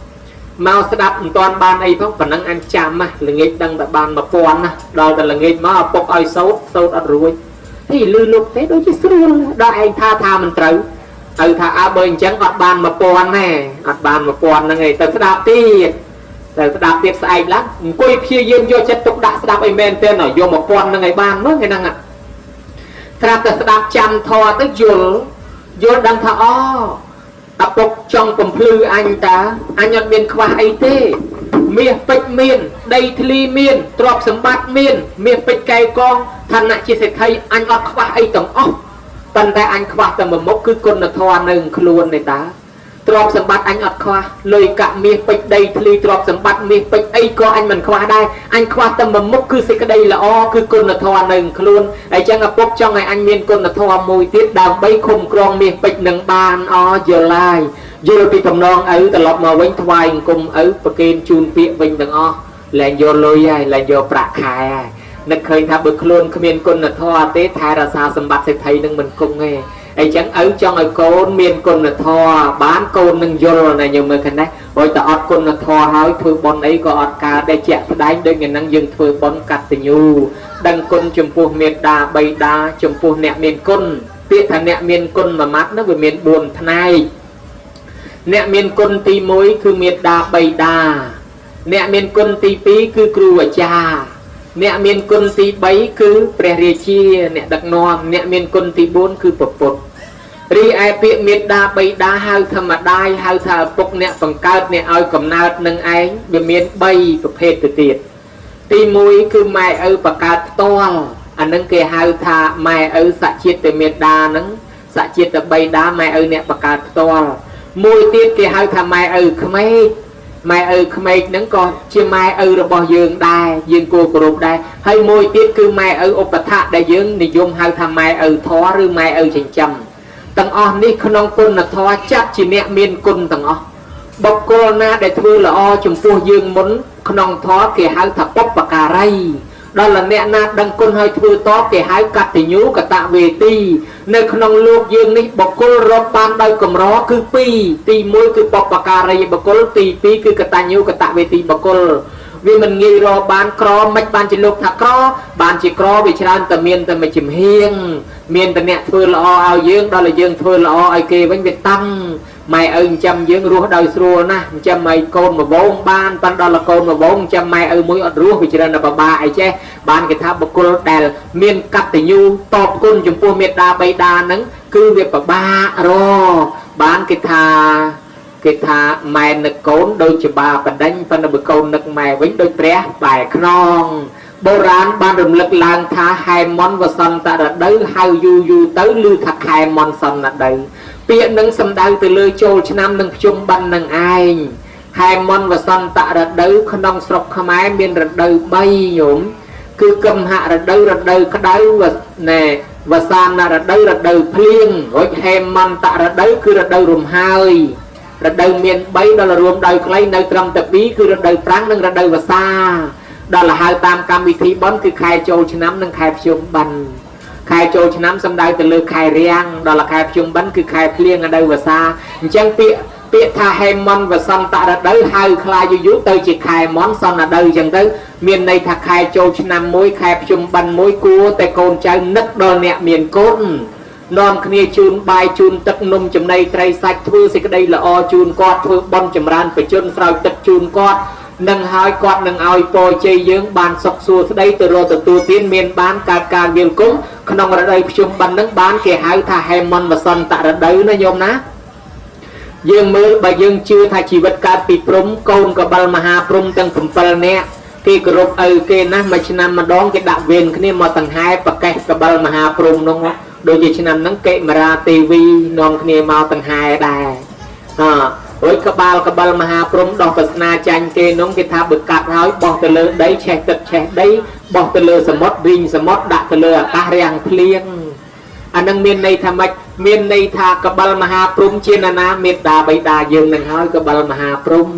មកស្ដាប់មិនតាន់បានអីផងប៉ុណ្ណឹងអញចាំណាល្ងាចដឹងតែបាន1000ណាដល់តែល្ងាចមកឪពុកឲ្យសូត្រសូត្រអត់រួចហីលឺលោកទេដូចជាស្រួលដល់ឯងថាមិនត្រូវឪថាអើបើអញ្ចឹងអត់បាន1000ទេអត់បាន1000ហ្នឹងឯងទៅស្ដាប់ទៀតទៅស្ដាប់ទៀតស្អែកឡើងអង្គុយព្យាយាមយកចិត្តទុកដាក់ស្ដាប់ឲ្យមែនទេយក1000ហ្នឹងឲ្យបានមើលថ្ងៃហ្នឹងត្រាប់តែស្ដាប់ចាំធម៌ទៅយល់យល់ដឹងថាអូឪពុកចង់បំភ្លឺអញតាអញអត់មានខ្វះអីទេមាសពេជ្រមានដីធ្លីមានទ្រព្យសម្បត្តិមានមាសពេជ្រកែវកងឋានៈជាសេដ្ឋីអញអត់ខ្វះអីទាំងអស់ប៉ុន្តែអញខ្វះតែមួយមុខគឺគុណធម៌នៅខ្លួនទេតាទ្រព្យសម្បត្តិអញអត់ខ្វះលុយកាក់មាសពេជ្រដីធ្លីទ្រព្យសម្បត្តិមាសពេជ្រអីក៏អញមិនខ្វះដែរអញខ្វះតែមួយមុខគឺសេចក្តីល្អគឺគុណធម៌នៅខ្លួនហើយចឹងឪពុកចង់ឲ្យអញមានគុណធម៌មួយទៀតដើម្បីឃុំក្រងមាសពេជ្រនឹងបានអយល់ហើយយល់ពីបំណងឪត្រឡប់មកវិញថ្វាយអង្គមឪប្រគេនជូនពាក្យវិញទាំងអស់លែងយកលុយហើយលែងយកប្រាក់ខែហើយនឹកឃើញថាបើខ្លួនគ្មានគុណធម៌ទេថែរក្សាសម្បត្តិសេដ្ឋីនឹងមិនគង់ទេអីចឹងឪចង់ឲ្យកូនមានគុណធម៌បានកូននឹងយល់ណាញោមមើលឃើញទេព្រោះតែអត់គុណធម៌ហើយធ្វើបុណ្យអីក៏អត់កើតដែរជាក់ស្ដែងដូចថ្ងៃហ្នឹងយើងធ្វើបុណ្យកតញ្ញូដឹងគុណចំពោះមេដាបៃតាចំពោះអ្នកមានគុណពាក្យថាអ្នកមានគុណមួយម៉ាត់ហ្នឹងវាមាន4ផ្នែកអ្នកមានគុណទី1គឺមេដាបៃតាអ្នកមានគុណទី2គឺគ្រូអាចារ្យអ្នកមានគុណទី3គឺព្រះរាជាអ្នកដឹកនាំអ្នកមានគុណទី4គឺព្រះពុទ្ធរីឯពាក្យមេដាបៃតាហៅធម្មតាហៅថាឪពុកអ្នកបង្កើតអ្នកឲ្យកំណើតនឹងឯងវាមាន3ប្រភេទទៅទៀតទី1គឺម៉ែឪបង្កើតផ្ទាល់អានឹងគេហៅថាម៉ែឪសជាតិមេដានឹងសជាតិបៃតាម៉ែឪអ្នកបង្កើតផ្ទាល់មួយទៀតគេហៅថាម៉ែឪក្មេកម៉ែឪក្មេកហ្នឹងក៏ជាម៉ែឪរបស់យើងដែរយើងគួរគោរពដែរហើយមួយទៀតគឺម៉ែឪឧបថៈដែលយើងនិយមហៅថាម៉ែឪធម៌ឬម៉ែឪចិញ្ចឹមទាំងអស់នេះក្នុងគុណធម៌ចាត់ជាអ្នកមានគុណទាំងអស់បុគ្គលណាដែលធ្វើល្អចំពោះយើងមុនក្នុងធម៌គេហៅថាបុព្វការីដល់អ្នកណាដឹងគុណហើយធ្វើតបគេហៅកតញ្ញូកតវេទីនៅក្នុងលោកយើងនេះបុគ្គលរកបានដោយកម្រគឺ2ទី1គឺបុព្វការីបុគ្គលទី2គឺកតញ្ញូកតវេទីបុគ្គលវាមិនងាយរកបានក្រមិនបានជាលោកថាក្របានជាក្រវាច្រើនតែមានតែមួយចំហៀងមានតែអ្នកធ្វើល្អឲ្យយើងដល់តែយើងធ្វើល្អឲ្យគេវិញវាតាំងម៉ែឪចិញ្ចឹមយើងរស់ដោយស្រួលណាស់ចិញ្ចឹមឲ្យកូនមកវងបានប៉ុន្តែដល់កូនមកវងចិញ្ចឹមម៉ែឪមួយអត់រស់វាច្រើនតែពិបាកអីចេះបានគេថាបុគ្គលដែលមានកតញ្ញូតបគុណចំពោះមេដាបៃតាហ្នឹងគឺវាពិបាករបានគេថាម៉ែនឹកកូនដូចជាបាបដិញប៉ុន្តែបើកូននឹកម៉ែវិញដូចព្រះបែរខ្នងបុរាណបានរំលឹកឡើងថាហែមនវសន្តរដូវហៅយូរយូរទៅឮថាខែមនសន្នដូវពាក្យនឹងសំដៅទៅលើចូលឆ្នាំនិងភ្ជុំបិណ្ឌនឹងឯងហែមនវសន្តរដូវក្នុងស្រុកខ្មែរមានរដូវ3ញោមគឺកំហរដូវរដូវក្តៅណែវសានរដូវរដូវភ្លៀងរួចហេមន្តរដូវគឺរដូវរំហើយរដូវមាន3ដល់រួមដោយខ្លីនៅត្រឹមតែ2គឺរដូវប្រាំងនិងរដូវវស្សាដល់ហៅតាមកម្មវិធីបុណ្យគឺខែចូលឆ្នាំនិងខែភ្ជុំបិណ្ឌខែចូលឆ្នាំសំដៅទៅលើខែរាំងដល់ខែភ្ជុំបិណ្ឌគឺខែភ្លៀងរដូវវស្សាអញ្ចឹងពាក្យថាហេមនវសន្តរដូវហៅខ្លាយយូរទៅជាខែមនសន្នដូវអញ្ចឹងទៅមានន័យថាខែចូលឆ្នាំមួយខែភ្ជុំបិណ្ឌមួយគួរតែកូនចៅនឹកដល់អ្នកមានគុណ នាំគ្នាជូនបាយជូនទឹកនំចំណីត្រីសាច់ធ្វើសេចក្តីល្អជូនគាត់ធ្វើបុណ្យចម្រើនបជនស្រោចទឹកជូនគាត់នឹងហើយគាត់នឹងឲ្យពរជ័យយើងបានសុខសួស្តីទៅរកទទួលទានមានបានកើតការវិលគុំក្នុងរដូវភ្ជុំបិណ្ឌនឹងបានគេហៅថាហេមន្តវសន្តរដូវណាញោមណាយើងមើលបើយើងជឿថាជីវិតកើតពីព្រំកូនកបិលមហាព្រំទាំង7នាក់គេគោរពឪគេណាស់មួយឆ្នាំម្ដងគេដាក់វេនគ្នាមកដង្ហែប្រកេះកបិលមហាព្រំនោះដូចជាឆ្នាំហ្នឹងកេមរាទេវីនាំគ្នាមកដង្ហែដែរអរួចក្បាលកបិលមហាព្រំដោះប្រស្នាចាញ់គេនោះគេថាបើកាត់ហើយបោះទៅលើដីឆេះទឹកឆេះដីបោះទៅលើសមុទ្ររីងសមុទ្រដាក់ទៅលើអាកាសរាំងភ្លៀងអានឹងមានន័យថាម៉េចមានន័យថាកបិលមហាព្រំជាណានាមេត្តាបិតាយើងនឹងហើយកបិលមហាព្រំ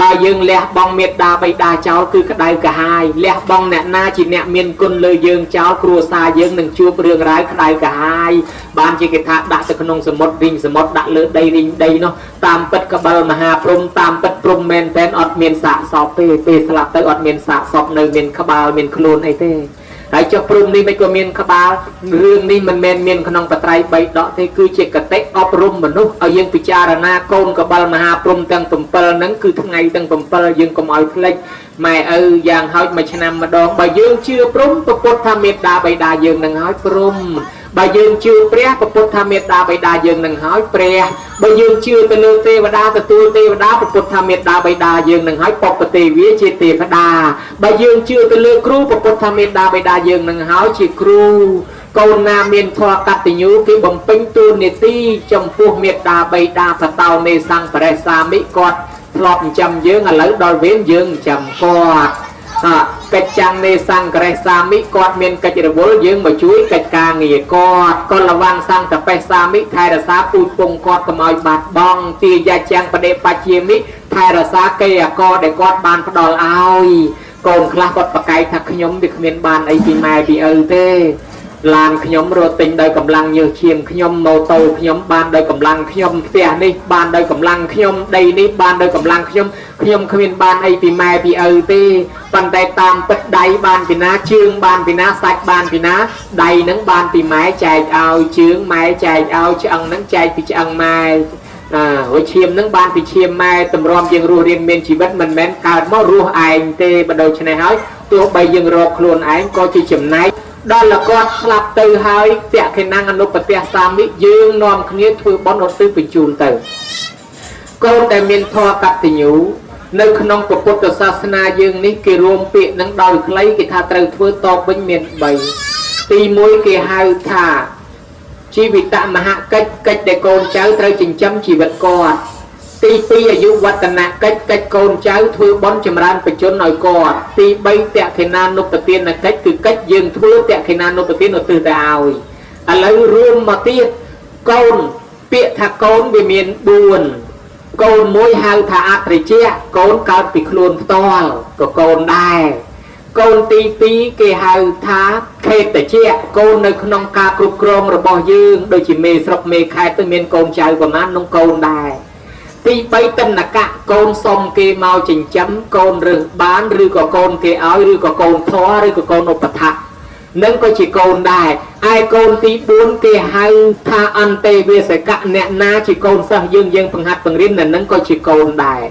បើយើងលះបង់មេត្តាបិតាចោលគឺក្តៅក្រហាយលះបង់អ្នកណាជាអ្នកមានគុណលើយើងចោលគ្រួសារយើងនឹងជួបរឿងរ៉ាវក្តៅក្រហាយបានជាគេថាដាក់ទៅក្នុងសមុទ្ររីងសមុទ្រដាក់លើដីរីងដីនោះតាមពិតកបិលមហាព្រំតាមពិតព្រំមែនតែនអត់មានសាកសពទេពេលស្លាប់ទៅអត់មានសាកសពនៅមានក្បាលមានខ្លួនអីទេហើយចុះព្រំនេះមិនក៏មានក្បាលរឿងនេះមិនមែនមានក្នុងបត្រៃបីដកទេគឺជាកតិអប់រំមនុស្សឲ្យយើងពិចារណាកូនកបិលមហាព្រំទាំង7ហ្នឹងគឺថ្ងៃទាំង7យើងកុំឲ្យភ្លេចម៉ែឪយ៉ាងហោចមួយឆ្នាំម្ដងបើយើងជឿព្រំពុទ្ធថាមេត្តាបិតាយើងនឹងហើយព្រំបើយើងជឿព្រះពុទ្ធថាមេត្តាបិតាយើងនឹងហើយព្រះបើយើងជឿទៅលើទេវតាទទួលទេវតាពុទ្ធថាមេត្តាបិតាយើងនឹងហើយពពទេវាជាទេវតាបើយើងជឿទៅលើគ្រូពុទ្ធថាមេត្តាបិតាយើងនឹងហើយជាគ្រូកូនណាមានធម៌កតញ្ញូគេបំពេញតួនាទីចំពោះមេត្តាបិតាបតោមេសង្បរិសាមិគាត់ធ្លាប់ចិញ្ចឹមយើងឥឡូវដល់វេនយើងចិញ្ចឹមគាត់កិច្ចចាំងនេសង្ករេសាមិគាត់មានកិច្ចរវល់យើងមកជួយកិច្ចការងារគាត់កលវាំងសង្កបេសាមិថែរក្សាពូជពងគាត់កុំឲ្យបាត់បង់ទាយាចាំងបដិបជាមិថែរក្សាកេអកដែលគាត់បានផ្ដល់ឲ្យកូនខ្លះគាត់ប្រកែកថាខ្ញុំវាគ្មានបានអីពីម៉ែពីឪទេឡានខ្ញុំរត់ទិញដោយកម្លាំងញើសឈាមខ្ញុំម៉ូតូខ្ញុំបានដោយកម្លាំងខ្ញុំផ្ទះនេះបានដោយកម្លាំងខ្ញុំដីនេះបានដោយកម្លាំងខ្ញុំខ្ញុំគ្មានបានអីពីម៉ែពីឪទេប៉ុន្តែតាមពិតដៃបានពីណាជើងបានពីណាសាច់បានពីណាដៃនឹងបានពីម៉ែចែកឲ្យជើងម៉ែចែកឲ្យឆ្អឹងនឹងចែកពីឆ្អឹងម៉ែរួចឈាមនឹងបានពីឈាមម៉ែតម្រាំយើងរស់រៀនមានជីវិតមិនមែនកើតមករស់ឯងទេបើដូច្នេះហើយទោះបីយើងរកខ្លួនឯងក៏ជាចំណែកដល់លគាត់ស្លាប់ទៅហើយតក្ខិណាំងអនុបទសាមិយើងនាំគ្នាធ្វើបុណ្យឧទ្ទិសបញ្ជូនទៅកូនដែលមានធម៌កតញ្ញូនៅក្នុងពុទ្ធសាសនាយើងនេះគេរួមពាក្យនឹងដោយខ្លីគេថាត្រូវធ្វើតបវិញមាន3ទី1គេហៅថាជីវិតមហកិច្ចកិច្ចដែលកូនចៅត្រូវចិញ្ចឹមជីវិតគាត់ទី2អាយុវឌ្ឍនកិច្ចកិច្ចកូនចៅធ្វើបុណ្យចម្រើនបជនឲ្យគាត់ទី3តក្ខិណានុបទានកិច្ចគឺកិច្ចយើងធ្វើតក្ខិណានុបទានឧទ្ទិសទៅឲ្យឥឡូវរួមមកទៀតកូនពាក្យថាកូនវាមាន4កូនមួយហៅថាអត្រិជាកូនកើតពីខ្លួនផ្ទាល់ក៏កូនដែរកូនទី2គេហៅថាខេតជាកូននៅក្នុងការគ្រប់គ្រងរបស់យើងដូចជាមេស្រុកមេខេត្តទៅមានកូនចៅប្រមាណក្នុងកូនដែរទី3តនកៈកូនសុំគេមកចិញ្ចឹមកូនរើសបានឬក៏កូនគេឲ្យឬក៏កូនធរឬក៏កូនឧបថៈនឹងក៏ជាកូនដែរឯកូនទី4គេហៅថាអន្តេវាសកៈអ្នកណាជាកូនសិស្សយើងយើងបង្ហាត់បង្រៀននឹងក៏ជាកូនដែរ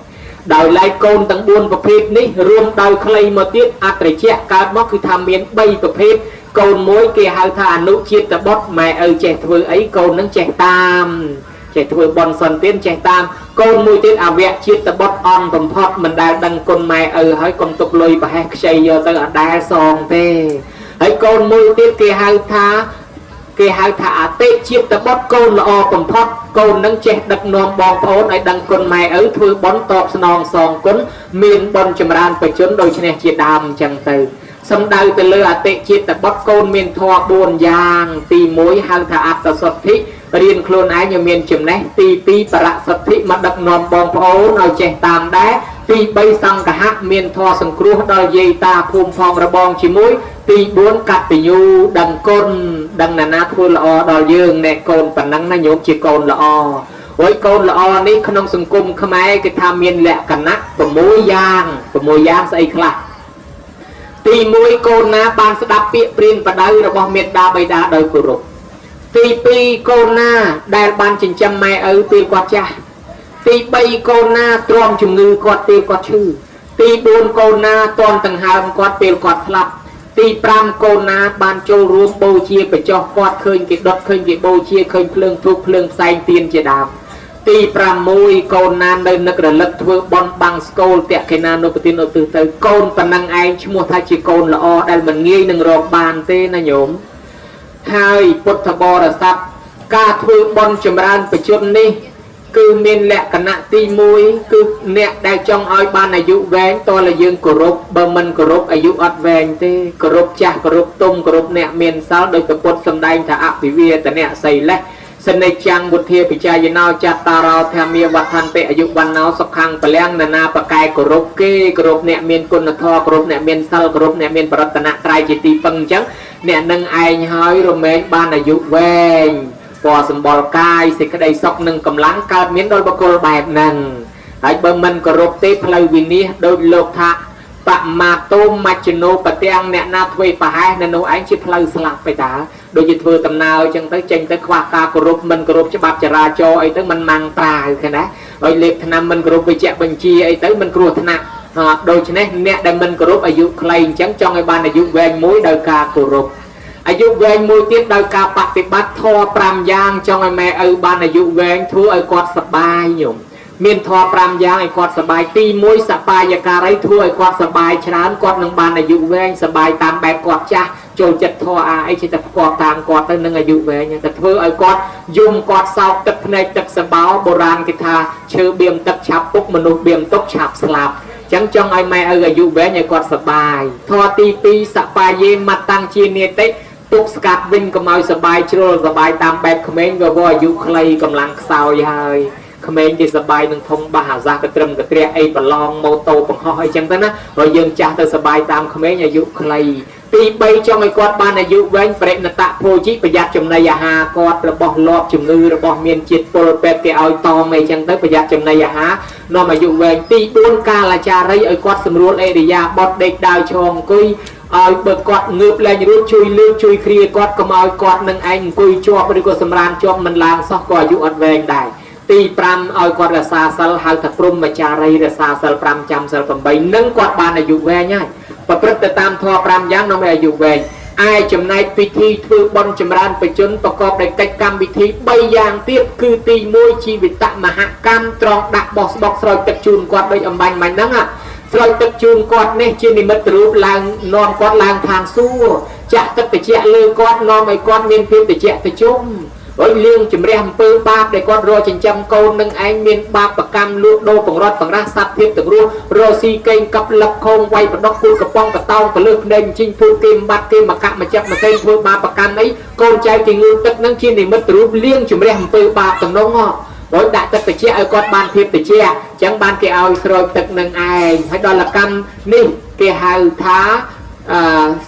ដោយឡែកកូនទាំង4ប្រភេទនេះរួមដោយខ្លីមកទៀតអត្រិជាកើតមកគឺថាមាន3ប្រភេទកូនមួយគេហៅថាអនុជាតិបុត្រម៉ែឪចេះធ្វើអីកូននឹងចេះតាមចេះធ្វើបុណ្យសន្ទានចេះតាមកូនមួយទៀតអវៈជាតិបុត្រអន់បំផុតមិនដែលដឹងគុណម៉ែឪហើយកុំទុកលុយប្រហែសខ្ចីយកទៅអត់ដែលសងទេហើយកូនមួយទៀតគេហៅថាអតិជាតិបុត្រកូនល្អបំផុតកូននឹងចេះដឹកនាំបងប្អូនឲ្យដឹងគុណម៉ែឪធ្វើបុណ្យតបស្នងសងគុណមានបុណ្យចម្រើនបជនដូច្នេះជាដើមអញ្ចឹងទៅសំដៅទៅលើអតិជាតិបុត្រកូនមានធម៌4យ៉ាងទី1ហៅថាអត្តសុទ្ធិរៀនខ្លួនឯងឲ្យមានចំណេះទី2បរសុទ្ធិមកដឹកនាំបងប្អូនឲ្យចេះតាមដែរទី3សង្ឃហៈមានធម៌សង្គ្រោះដល់យាយតាភូមិផងរបងជាមួយទី4កតញ្ញូដឹងគុណដឹងណានាធ្វើល្អដល់យើងអ្នកកូនប៉ុណ្ណឹងណាញោមជាកូនល្អហើយកូនល្អនេះក្នុងសង្គមខ្មែរគេថាមានលក្ខណៈ6យ៉ាង6យ៉ាងស្អីខ្លះទី1កូនណាបានស្ដាប់ពាក្យព្រានបដៅរបស់មេត្តាបិតាដោយគោរព ទី2កូនណាដែលបានចិញ្ចឹមម៉ែឪពេលគាត់ចាស់ទី3កូនណាទ្រាំជំងឺគាត់ពេលគាត់ឈឺទី4កូនណាតន់ដង្ហើមគាត់ពេលគាត់ស្លាប់ទី5កូនណាបានចូលរួមបូជាបញ្ចុះគាត់ឃើញគេដុតឃើញគេបូជាឃើញភ្លើងធូបភ្លើងផ្សែងទៀនជាដើមទី6កូនណានៅនឹករលឹកធ្វើបន់បាំងស្គលតក្កេណានុបទានឧទ្ទិសទៅកូនប៉ុណ្ណឹងឯងឈ្មោះថាជាកូនល្អដែលមិនងាយនឹងរកបានទេណាញោមហើយពុទ្ធបរិស័ទការធ្វើបន់ចម្រើនបច្ចុប្បន្ននេះគឺមានលក្ខណៈទី1គឺអ្នកដែលចង់ឲ្យបានអាយុវែងតើយើងគោរពបើមិនគោរពអាយុអត់វែងទេគោរពចាស់គោរពទុំគោរពអ្នកមានសិលដោយពុទ្ធសម្ដែងថាអភិវេទនៈសីលេះសនិច្ចំវុធាបច្ចយាណោចតារោធម្មាវដ្ឋន្តិអាយុវណ្ណោសុខੰពលំនណាបកែគោរពគេគោរពអ្នកមានគុណធម៌គោរពអ្នកមានសិលគោរពអ្នកមានបរតនត្រ័យជាទីពឹងអញ្ចឹងអ្នកនឹងឯងហើយរមែងបានអាយុវែងពណ៌សម្បុរកាយសេចក្តីសុខនិងកម្លាំងកើតមានដល់បុគ្គលបែបហ្នឹងហើយបើមិនគោរពទេផ្លូវវិនិច្ឆ័យដោយលោកថាបមាតោមច្ចនោបទាំងអ្នកណាធ្វើប្រហែសនៅនោះឯងជាផ្លូវស្លាប់ទៅតាដូចជាធ្វើដំណើរអញ្ចឹងទៅចេញទៅខ្វះការគោរពមិនគោរពច្បាប់ចរាចរណ៍អីទៅមិនម៉ាំងប្រាវឃើញណាហើយលេបថ្នាំមិនគោរពវិជ្ជបញ្ជាអីទៅមិនគ្រោះថ្នាក់ដូច្នេះអ្នកដែលមិនគោរពអាយុខ្លីអញ្ចឹងចង់ឲ្យបានអាយុវែងមួយដោយការគោរពអាយុវែងមួយទៀតដោយការបប្រតិបត្តិធម៌5យ៉ាងចង់ឲ្យម៉ែឪបានអាយុវែងធ្វើឲ្យគាត់សប្បាយញោមមានធម៌5យ៉ាងឲ្យគាត់សប្បាយទី1សបាយការីធ្វើឲ្យគាត់សប្បាយច្រើនគាត់នឹងបានអាយុវែងសប្បាយតាមបែបគាត់ចាស់ចូលចិត្តធម៌អាអីចេះតែផ្គាប់តាមគាត់ទៅនឹងអាយុវែងតែធ្វើឲ្យគាត់យំគាត់សោកទឹកភ្នែកទឹកសបោបុរាណគេថាឈើបៀមទឹកឆាប់ពុកមនុស្សបៀមទុកឆាប់ស្លាប់ចឹងចង់ឲ្យម៉ែឪអាយុវែងឲ្យគាត់សប្បាយធម៌ទី2សបាយេមតាំងជានេតិទុកស្កាត់វិញកុំឲ្យសបាយជ្រុលសបាយតាមបែបក្មេងវាអាយុខ្លីកម្លាំងខ្សោយហើយក្មេងគេសបាយនឹងធំបាសអាសាសកត្រឹមកត្រាក់អីប្រឡងម៉ូតូបង្ហោះអីចឹងទៅណាហើយយើងចាស់ទៅសបាយតាមក្មេងអាយុខ្លីទី3ចង់ឲ្យគាត់បានអាយុវែងបរិណតភោជីប្រយ័ត្នចំណីអាហារគាត់របស់លាប់ជំងឺរបស់មានជាតិពុលពេទ្យគេឲ្យតមអីចឹងទៅប្រយ័ត្នចំណីអាហារនាំអាយុវែងទី4កាលាចារីឲ្យគាត់សម្រួលអេរិយាបថដេកដើរឈរអង្គុយឲ្យបើគាត់ងើបលែងរួចជួយលើកជួយគ្រាគាត់កុំឲ្យគាត់នឹងឯងអង្គុយជាប់ឬក៏សម្រានជាប់មិនឡើងសោះក៏អាយុអត់វែងដែរទី5ឲ្យគាត់រក្សាសិលហៅថាព្រហ្មចារីរក្សាសិល5ចាំសិល8នឹងគាត់បានអាយុវែងហើយប្រព្រឹត្តទៅតាមធម៌5យ៉ាងនាំឲ្យអាយុវែងឯចំណែកពិធីធ្វើបុណ្យចម្រើនបជនប្រកបដោយកិច្ចកម្មវិធី3យ៉ាងទៀតគឺទី1ជីវិតមហកម្មត្រង់ដាក់បោះស្បុកស្រោចទឹកជូនគាត់ដូចអំបញ្ញមិញហ្នឹងស្រោចទឹកជូនគាត់នេះជានិមិត្តរូបឡើងនាំគាត់ឡើងឋានសួគ៌ចាក់ទឹកត្រជាក់លើគាត់នាំឲ្យគាត់មានភាពត្រជាក់ត្រជុំហើយលៀងជំរះអំពើបាបដែលគាត់រកចិញ្ចឹមកូននឹងឯងមានបាបកម្មលក់ដូរបង្រត់បង្រាស់សត្វភាពទាំងរស់រកស៊ីកេងកັບលឹកខោងវាយបដកគូកំប៉ុងកតោងពលឹះភ្នែកជីងភូតគេបាត់គេមកកាក់មកចាប់មកសេងធ្វើបាបកម្មអីកូនចៅគេងូទឹកនឹងជានិមិត្តរូបលៀងជំរះអំពើបាបទាំងនោះដោយដាក់ទឹកត្រជាក់ឲ្យគាត់បានភាពត្រជាក់អញ្ចឹងបានគេឲ្យស្រោចទឹកនឹងឯងហើយដល់កម្មនេះគេហៅថា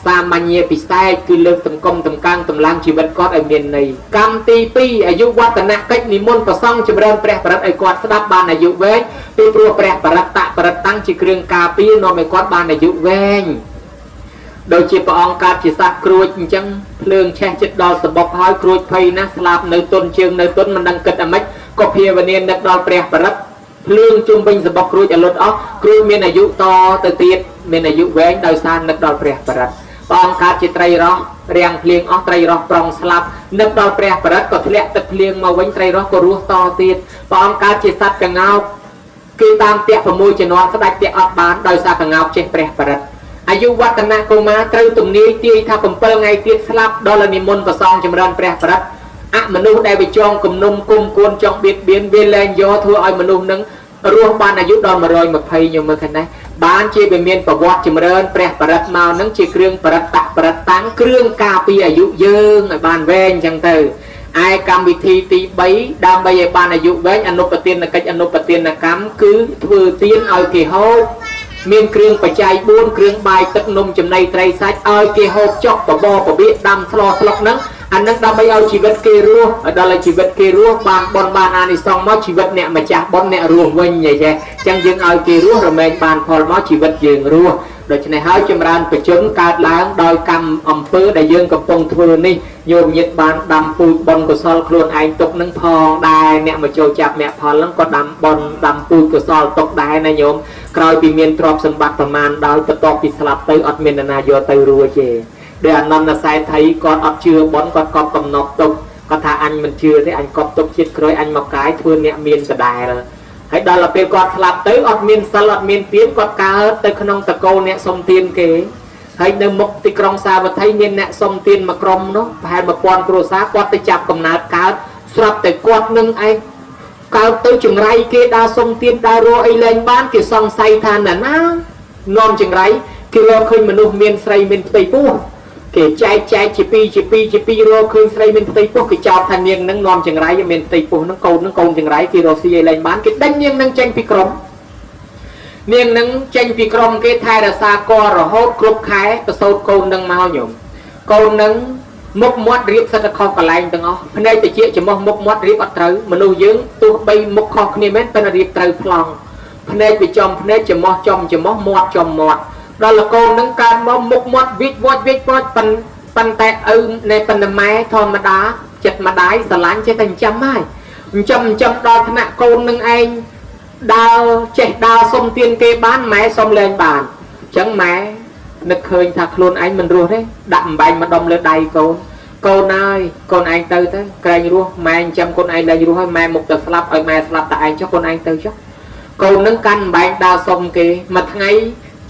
សាមញ្ញពិសេសគឺលើកតម្កុំតម្កើងតម្លើងជីវិតគាត់ឲ្យមានន័យកម្មទី2អាយុវឌ្ឍនកិច្ចនិមន្តប្រសង់ចម្រើនព្រះបរិត្តឲ្យគាត់ស្ដាប់បានអាយុវែងពីព្រោះព្រះបរិត្តបរិត្តតាំងជាគ្រឿងការពារនាំឲ្យគាត់បានអាយុវែងដូចជាព្រះអង្គកើតជាសត្វក្រួចអញ្ចឹងភ្លើងឆេះចិត្តដល់សបុកហើយក្រួចភ័យណាស់ស្លាប់នៅទុនជើងនៅទុនមិនដឹងគិតអាម៉េចក៏ភាវនានឹកដល់ព្រះបរិត្តភ្លើងជុំវិញសបុកក្រួចឲ្យលុតអស់ក្រួចមានអាយុតទៅទៀតមានអាយុវែងដោយសារនឹកដល់ព្រះបរិត្តព្រះអង្គកើតជាត្រីរស់រាំងភ្លៀងអស់ត្រីរស់ប្រងស្លាប់នឹកដល់ព្រះបរិត្តក៏ធ្លាក់ទឹកភ្លៀងមកវិញត្រីរស់ក៏រស់តទៀតព្រះអង្គកើតជាសត្វក្ងោកគេតាមតាក់6ជំនាន់ស្ដេចតាក់អត់បានដោយសារក្ងោកចេះព្រះបរិត្តអាយុវឌ្ឍនកុមារត្រូវទំនាយទាយថា7ថ្ងៃទៀតស្លាប់ដល់និមន្តប្រសងចម្រើនព្រះបរិត្តអមនុស្សដែលវាចងគំនុំគុំគួនចង់បៀតបៀនវាលែងយកធ្វើឲ្យមនុស្សនឹងរស់បានអាយុដល់120ខ្ញុំមើលឃើញណាបានជាវាមានប្រវត្តិចម្រើនព្រះបរិត្តមកនឹងជាគ្រឿងបរិត្តបរិត្តតាំងគ្រឿងការពារអាយុយើងឲ្យបានវែងអញ្ចឹងទៅឯកម្មវិធីទី3ដើម្បីឲ្យបានអាយុវែងអនុປទានកិច្ចអនុປទានកម្មគឺធ្វើទានឲ្យគេហូបមានគ្រឿងបច្ច័យ4គ្រឿងបាយទឹកនំចំណីត្រីសាច់ឲ្យគេហូបចុកបបរបៀកដាំស្លស្លុកហ្នឹងអានឹងដើម្បីឲ្យជីវិតគេរស់ឲ្យដល់ឲ្យជីវិតគេរស់បានបុណ្យបានអានិសង្សមកជីវិតអ្នកម្ចាស់បុណ្យអ្នករស់វិញអីចេះអញ្ចឹងយើងឲ្យគេរស់រមែងបានផលមកជីវិតយើងរស់ ដូច្នេះហើយចម្រើនប្រជុំកើតឡើងដោយកម្មអំពើដែលយើងកំពុងធ្វើនេះញោមញាតបានដាំពូជបុណ្យកុសលខ្លួនឯងទុកនឹងផងដែរអ្នកមកចូលចាប់មគ្គផលហ្នឹងក៏ដាំបុណ្យដាំពូជកុសលទុកដែរណាញោមក្រោយពីមានទ្រព្យសម្បត្តិប្រមាណដោយបន្ទាប់ពីស្លាប់ទៅអត់មាននរណាយកទៅរួចទេដោយអនន្តសេដ្ឋីគាត់អត់ជឿបុណ្យគាត់កប់កំណប់ទុកគាត់ថាអញមិនជឿទេអញកប់ទុកជាតិក្រោយអញមកកាយធ្វើអ្នកមានដដែលហើយដល់ពេលគាត់ស្លាប់ទៅអត់មានសិលអត់មានទានគាត់កើតទៅក្នុងតកូលអ្នកសុំទានគេហើយនៅមុខទីក្រុងសាវត្ថីមានអ្នកសុំទានមួយក្រុមនោះប្រហែល1000គ្រួសារគាត់ទៅចាប់កំណើតកើតស្រាប់តែគាត់នឹងឯងកើតទៅចង្រៃគេដើរសុំទានដើររកអីលែងបានគេសង្ស័យថាណាណានាំចង្រៃគេរកឃើញមនុស្សមានស្រីមានផ្ទៃពោះគេចែកចែកជាពីរជាពីរជាពីររកឃើញស្រីមានផ្ទៃពោះគេចោទថានាងនឹងនាំចង្រៃមានផ្ទៃពោះនឹងកូននឹងកូនចង្រៃគេរកស៊ីឲ្យលែងបានគេដេញនាងនឹងចេញពីក្រុមនាងនឹងចេញពីក្រុមគេថែរក្សាករហូតគ្រប់ខែប្រសូតកូននឹងមកញោមកូននឹងមុខមាត់រៀបសិតតែខុសកន្លែងទាំងអស់ភ្នែកតិចច្រមុះមុខមាត់រៀបអត់ត្រូវមនុស្សយើងទោះបីមុខខុសគ្នាមែនប៉ុន្តែរៀបត្រូវប្លង់ភ្នែកវាចំភ្នែកច្រមុះចំច្រមុះមាត់ចំមាត់ដល់កូននឹងកើតមកមុខមាត់វិចវត្តវិចវត្តប៉ុន្តែឪនៃប៉ុន្តែម៉ែធម្មតាចិត្តម្ដាយស្រឡាញ់ចេះតែចិញ្ចឹមហើយចិញ្ចឹមដល់ថ្នាក់កូននឹងឯងដើរចេះដើរសុំទានគេបានម៉ែសុំលែងបានអញ្ចឹងម៉ែនឹកឃើញថាខ្លួនឯងមិនរស់ទេដាក់អំបែងម្ដុំលើដៃកូនកូនហើយកូនឯងទៅទៅក្រែងរស់ម៉ែចិញ្ចឹមកូនឯងលែងរស់ហើយម៉ែមុខទៅស្លាប់ឲ្យម៉ែស្លាប់តែឯងចុះកូនឯងទៅចុះកូននឹងកាន់អំបែងដើរសុំគេមួយថ្ងៃ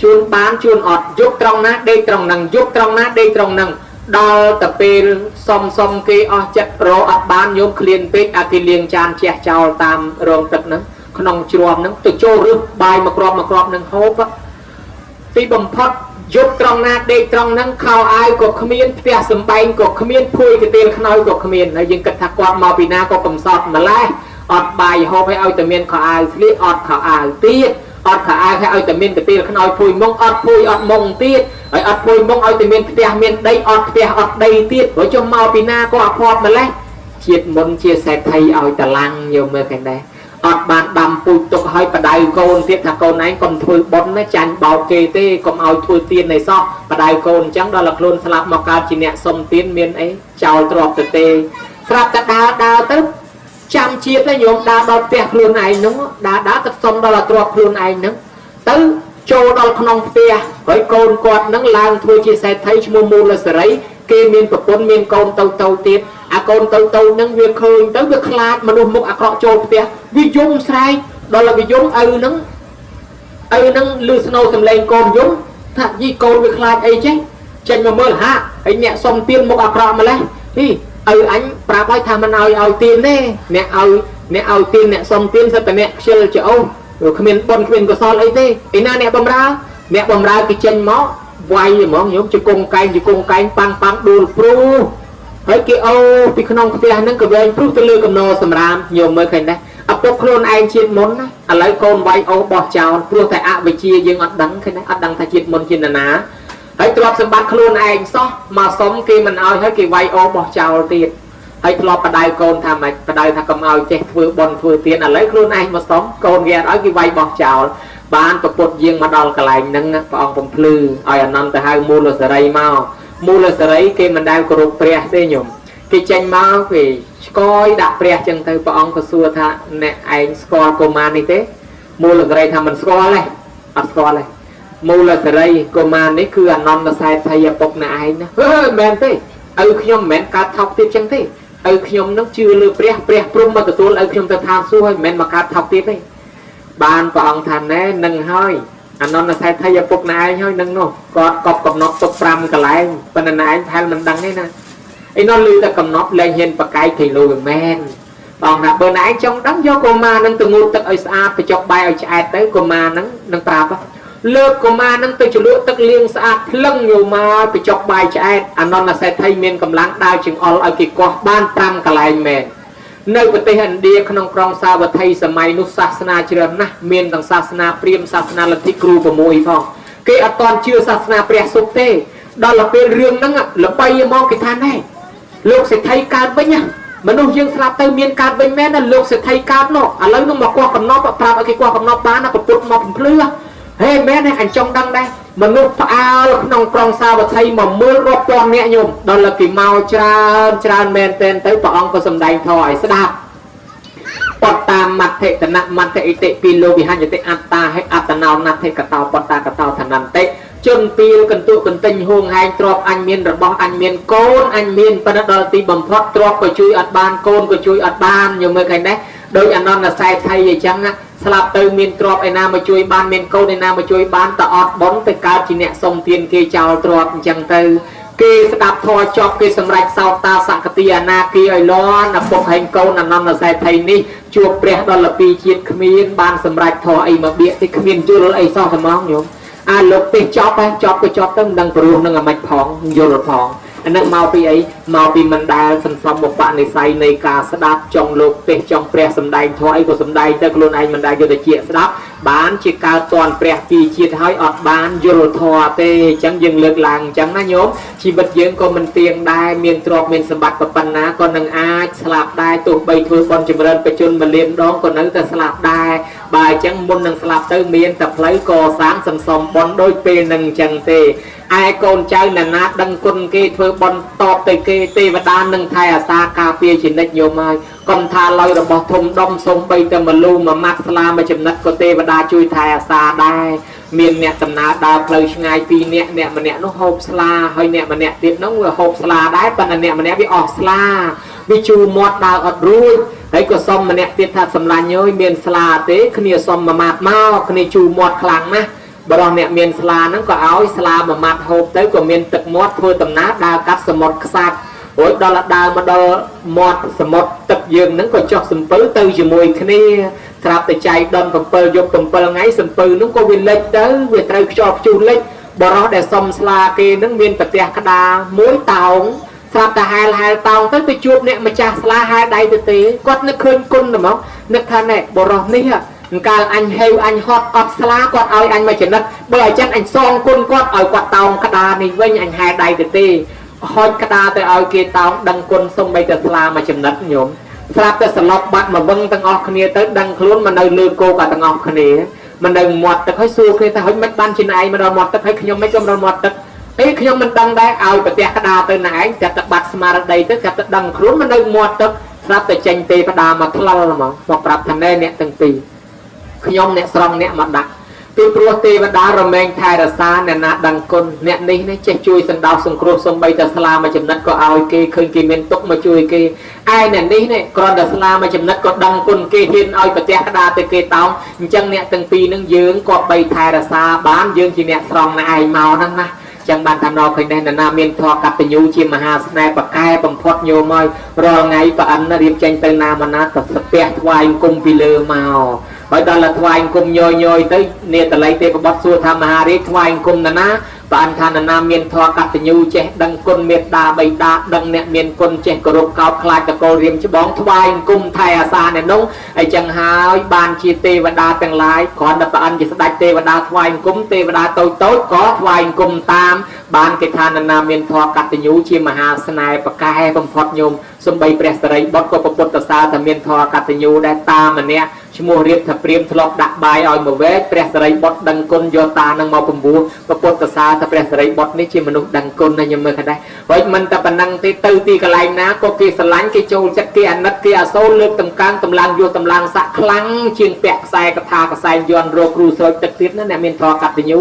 ជួនបានជួនអត់យប់ត្រង់ណាដេកត្រង់ហ្នឹងយប់ត្រង់ណាដេកត្រង់ហ្នឹងដល់ទៅពេលសុំគេអស់ចិត្តរកអត់បានញោមឃ្លានពេកអាគេលាងចានជះចោលតាមរោងទឹកហ្នឹងក្នុងជ្រំហ្នឹងទៅចូលរឹសបាយមួយគ្រាប់មួយគ្រាប់ហ្នឹងហូបទីបំផុតយប់ត្រង់ណាដេកត្រង់ហ្នឹងខោអាវក៏គ្មានផ្ទះសំបែងក៏គ្មានភួយកទៀលខ្នើយក៏គ្មានហើយយើងគិតថាគាត់មកពីណាក៏កំសត់ម្លេះអត់បាយហូបឲ្យឲ្យតែមានខោអាវស្លៀកអត់ខោអាវទៀតអត់ខោអាវឲ្យតែមានកទៀលខ្នើយភួយមុងអត់ភួយអត់មុងទៀតហើយអត់ភួយមុងឲ្យតែមានផ្ទះមានដីអត់ផ្ទះអត់ដីទៀតព្រោះចុះមកពីណាក៏អភ័ព្វម្លេះជាតិមុនជាសេដ្ឋីឲ្យតឡាំងញោមមើលឃើញដែរអត់បានដាំពូជទុកឲ្យបដៅកូនទៀតថាកូនឯងកុំធ្វើបុណ្យណាចាញ់បោកគេទេកុំឲ្យធ្វើទានអីសោះបដៅកូនអញ្ចឹងដល់តែខ្លួនស្លាប់មកកើតជាអ្នកសុំទានមានអីចោលទ្រព្យទៅទេស្រាប់តែដើរដើរទៅចាំជាតិញោមដើរដល់ផ្ទះខ្លួនឯងហ្នឹងដើរដើរទៅសុំដល់ទ្រព្យខ្លួនឯងហ្នឹងទៅចូលដល់ក្នុងផ្ទះហើយកូនគាត់ហ្នឹងឡើងធ្វើជាសេដ្ឋីឈ្មោះមូលសេរីគេមានប្រពន្ធមានកូនទៅទៅទៀតអាកូនទៅទៅហ្នឹងវាឃើញទៅវាខ្លាចមនុស្សមុខអាក្រក់ចូលផ្ទះវាយំស្រែកដល់វាយំឪហ្នឹងលឺស្នូសំឡេងកូនយំថាយីកូនវាខ្លាចអីចេះចេញមកមើលហាហើយអ្នកសុំទានមុខអាក្រក់ម្លេះហីឪអញប្រាប់ឲ្យថាមិនឲ្យឲ្យទានទេអ្នកឲ្យទានអ្នកសុំទានសិតតែអ្នកខ្ជិលច្អូសគ្មានបុណ្យគ្មានកុសលអីទេឯណាអ្នកបំរើអ្នកបំរើគេចេញមកវាយហ្មងញោមជង្គង់កែងជង្គង់កែងប៉ាំងប៉ាំងដួលព្រុសហើយគេអូពីក្នុងផ្ទះហ្នឹងក៏វែងព្រុសទៅលើកំណរសម្រាមញោមមើលឃើញដែរឪពុកខ្លួនឯងជាតិមុនណាឥឡូវកូនវាយអូបោះចោលព្រោះតែអវិជ្ជាយើងអត់ដឹងឃើញដែរអត់ដឹងថាជាតិមុនជានរណាហើយទ្រព្យសម្បត្តិខ្លួនឯងសោះមកសុំគេមិនឲ្យហើយគេវាយអូបោះចោលទៀតហើយធ្លាប់បដៅកូនថាម៉េចបដៅថាកុំឲ្យចេះធ្វើបុណ្យធ្វើទានឥឡូវខ្លួនឯងមកសុំកូនគេអត់ឲ្យគេវាយបោះចោលបានប្រពុតយាងមកដល់កន្លែងហ្នឹងព្រះអង្គបំភ្លឺឲ្យអនន្តទៅហៅមូលសេរីមកមូលសេរីគេមិនដែលគោរពព្រះទេញោមគេចេញមកគេឆ្កយដាក់ព្រះចឹងទៅព្រះអង្គក៏សួរថាអ្នកឯងស្គាល់កុមារនេះទេមូលសេរីថាមិនស្គាល់ទេអត់ស្គាល់ទេមូលសេរីកុមារនេះគឺអនន្តសេដ្ឋីឪពុកអ្នកឯងណាហឺមិនមែនទេឪខ្ញុំមិនមែនកើតថោកទៀតចឹងទេឪខ្ញុំនឹងជឿលើព្រះព្រះព្រំមកទទួលឪខ្ញុំទៅឋានសួគ៌ហើយមិនមែនមកកើតថោកទៀតទេបានព្រះអង្គថាណែនឹងហើយអនន្តសេដ្ឋីឪពុកណែឯងហើយនឹងនោះគាត់កប់កំណត់ទុក5កន្លែងប៉ុន្តែណែឯងប្រហែលមិនដឹងទេណាឯនោះឮតែកំណត់លែងហ៊ានប្រកែកគេលុយមិនមែនបងថាបើណែឯងចង់ដឹងយកកុមារនឹងទៅងូតទឹកឲ្យស្អាតបញ្ចុកបាយឲ្យឆ្អែតទៅកុមារនឹងនឹងប្រាប់លើកកុមារនឹងទៅជ្រលក់ទឹកលាងស្អាតភ្លឹងយកមកបញ្ចុកបាយឆ្អែតអនន្តសេដ្ឋីមានកម្លាំងដើរចង្អុលឲ្យគេកោះបាន5កន្លែងមែននៅប្រទេសឥណ្ឌាក្នុងក្រុងសាវត្ថីសម័យនោះសាសនាច្រើនណាស់មានទាំងសាសនាព្រាហ្មណ៍សាសនាលទ្ធិគ្រូ6ផងគេអត់ទាន់ជឿសាសនាព្រះសុទ្ធទេដល់ពេលរឿងហ្នឹងល្បីមកគេថាណែលោកសេដ្ឋីកើតវិញណាមនុស្សយើងស្លាប់ទៅមានកើតវិញមែនណាលោកសេដ្ឋីកើតនោះឥឡូវនោះមកកោះកំណប់ប្រាប់ឲ្យគេកោះកំណប់បានណាប្រពុតមកបំភ្លឺហេមែនទេអញចង់ដឹងដែរ មនុស្សផ្អើលក្នុងក្រុងសាវត្ថី10000រាប់ពាន់នាក់ញោមដល់គេមកច្រើនច្រើនមែនទែនទៅព្រះអង្គក៏សម្ដែងធម៌ឲ្យស្ដាប់បត្តាមមត្ថិតនមត្ថិអិតិពីលោវិហញ្ញតិអត្តាហិអត្តណោណដ្ឋិកតោបត្តាកតោឋនន្តិជនពីលកន្ទុកន្ទិញហួងហែងទ្របអញមានរបស់អញមានកូនអញមានប៉ុន្តែដល់ទីបំផុតទ្របក៏ជួយអត់បានកូនក៏ជួយអត់បានញោមមើលឃើញដែរដោយអនន្តសេដ្ឋីអញ្ចឹងស្លាប់ទៅមានទ្របឯណាមកជួយបានមានកូនឯណាមកជួយបានតអត់បុណ្យទៅកើតជាអ្នកសុំទានគេចោលទ្របអញ្ចឹងទៅគេស្ដាប់ធម៌ចប់គេសម្រេចសោតាសកតិអនាគាឲ្យលន់ឪពុកហែងកូនអនន្តសេដ្ឋីនេះជួបព្រះដល់ពីជាតិគ្មានបានសម្រេចធម៌អីមកបៀកទេគ្មានយល់អីសោះតែហ្មងញោមអាលោកទេសចប់ហើយចប់ក៏ចប់ទៅមិនដឹងព្រោះនឹងអាម៉េចផងយល់ផងអានឹងមកពីអីមកពីមិនដែលសន្សំឧបនិស្ស័យនៃការស្ដាប់ចង់លោកទេសចង់ព្រះសម្ដែងធម៌អីក៏សម្ដែងទៅខ្លួនឯងមិនដែលយកទៅជាស្ដាប់បានជាកើតតនព្រះពីជាតិហើយអត់បានយល់ធម៌ទេអញ្ចឹងយើងលើកឡើងអញ្ចឹងណាញោមជីវិតយើងក៏មិនទៀងដែរមានទ្រព្យមានសម្បត្តិប៉ុណ្ណាក៏នឹងអាចស្លាប់ដែរទោះបីធ្វើបុណ្យចម្រើនបច្ចុប្បន្នមួយលានដងក៏នៅតែស្លាប់ដែរបើអញ្ចឹងមុននឹងស្លាប់ទៅមានតែផ្លូវកសាងសន្សំបុណ្យដូចពេលនឹងអញ្ចឹងទេឯកូនចៅអ្នកណាដឹងគុណគេធ្វើបុណ្យតបទៅគេទេវតានឹងថែអាសាការពារជានិច្ចញោមហើយកុំថាឡើយរបស់ធំដុំសំបីតែមលូមួយម៉ាត់ស្លាមួយចំណិតក៏ទេវតាជួយថែអាសាដែរមានអ្នកដំណើរដើរផ្លូវឆ្ងាយពីរនាក់អ្នកម្នាក់នោះហូបស្លាហើយអ្នកម្នាក់ទៀតនោះវាហូបស្លាដែរប៉ុន្តែអ្នកម្នាក់វាអស់ស្លាវាជូរមាត់ដើរអត់រួចហើយក៏សុំម្នាក់ទៀតថាសម្លាញ់អើយមានស្លាទេគ្នាសុំមួយម៉ាត់មកគ្នាជូរមាត់ខ្លាំងណាស់បរោះអ្នកមានស្លាហ្នឹងក៏ឲ្យស្លាមួយម៉ាត់ហូបទៅក៏មានទឹកមាត់ធ្វើដំណើរដើរកាត់សមុទ្រខ្សាច់រួចដល់ដើរមកដល់មាត់សមុទ្រទឹកយើងហ្នឹងក៏ចុះសំពៅទៅជាមួយគ្នាស្រាប់តែចៃដន្យ7យប់7ថ្ងៃសំពៅហ្នឹងក៏វាលិចទៅវាត្រូវខ្យល់ព្យុះលិចបរោះដែលសុំស្លាគេហ្នឹងមានប្រទះក្តារមួយតោងស្រាប់តែហែលហែលតោងទៅទៅជួបអ្នកម្ចាស់ស្លាហែលដៃទៅទេគាត់នឹកឃើញគុណហ្មងនឹកថាណែបរោះនេះកាលអញហេវអញហត់អត់ស្លាគាត់ឲ្យអញមកចំណិតបើអញ្ចឹងអញសងគុណគាត់ឲ្យគាត់តោងក្តារនេះវិញអញហែលដៃទៅទេហុចក្តារទៅឲ្យគេតោងដឹងគុណសំបីតែស្លាមកចំណិតញោមស្រាប់តែសន្លប់បាត់មកវឹងទាំងអស់គ្នាទៅដឹងខ្លួនមកនៅលើគោកទាំងអស់គ្នាមិននៅមាត់ទឹកហើយសួរគ្នាថាហុចមិនបានជាឯងមកដល់មាត់ទឹកហើយខ្ញុំមិនក៏មកដល់មាត់ទឹកអីខ្ញុំមិនដឹងដែរឲ្យប្រទះក្តារទៅណែឯងស្រាប់តែបាត់ស្មារតីទៅស្រាប់តែដឹងខ្លួនមកនៅមាត់ទឹកស្រាប់តែចេញទេវតាមកថ្លល់ហ្មងមកប្រាប់ថាណែអ្នកទាំងពីរខ្ញុំអ្នកស្រង់អ្នកមកដាក់ពីព្រោះទេវតារមែងថែរក្សាអ្នកណាដឹងគុណអ្នកនេះនេះចេះជួយសន្តោសសង្គ្រោះសំបីតែស្លាមួយចំណិតក៏ឲ្យគេឃើញគេមានទុកមកជួយគេឯអ្នកនេះនេះគ្រាន់តែស្លាមួយចំណិតក៏ដឹងគុណគេហ៊ានឲ្យប្រទះក្តារទៅគេតោងអញ្ចឹងអ្នកទាំងពីរនឹងយើងក៏បីថែរក្សាបានយើងជាអ្នកស្រង់ណែឯងមកហ្នឹងណាចឹងបានថាណោឃើញនេះណាមានធម៌កតញ្ញូជាមហាស្នេហ៍ប្រកែបំផុតញោមហើយរាល់ថ្ងៃប្រអិនរៀបចេញទៅណាមកណាក៏ស្ពះថ្វាយអង្គមពីលើមកហើយដល់តែថ្វាយអង្គមញយញយទៅនេតល័យទេពបុត្រសួរថាមហារាជថ្វាយអង្គមណាណាប្រអិនថាណាមានធម៌កតញ្ញូចេះដឹងគុណមេត្តាបិតាដឹងអ្នកមានគុណចេះគោរពកោតខ្លាចតកូលរៀមច្បងថ្វាយអង្គមថែអាសាអ្នកនោះអីចឹងហើយបានជាទេវតាទាំងឡាយគ្រាន់តែប្រអិនជាស្ដេចទេវតាថ្វាយអង្គមទេវតាតូចតូចក៏ថ្វាយអង្គមតាមបានគេថាណាមានធម៌កតញ្ញូជាមហាស្នេហ៍ប្រកែបំផុតញោមសំបីព្រះសិរីបុត្រក៏ពុទ្ធសាថាមានធម៌កតញ្ញូដែរតាមម្នាក់ឈ្មោះរៀបថាព្រាមធ្លាប់ដាក់បាយឲ្យមកវែកព្រះសិរីបុត្រដឹងគុណយកតានឹងមកពំពោះពុទ្ធសាថាព្រះសិរីបុត្រនេះជាមនុស្សដឹងគុណណាញោមមើលដែរហើយមិនតែប៉ុណ្ណឹងទេទៅទីកន្លែងណាក៏គេស្រឡាញ់គេចូលចិត្តគេអាណិតគេអាសូរលើកតម្កើងតម្លើងយោតម្លើងស័កខ្លាំងជាងពាក់ខ្សែកថាកសែងយន់រកគ្រូស្រោចទឹកទៀតណាអ្នកមានធម៌កតញ្ញូ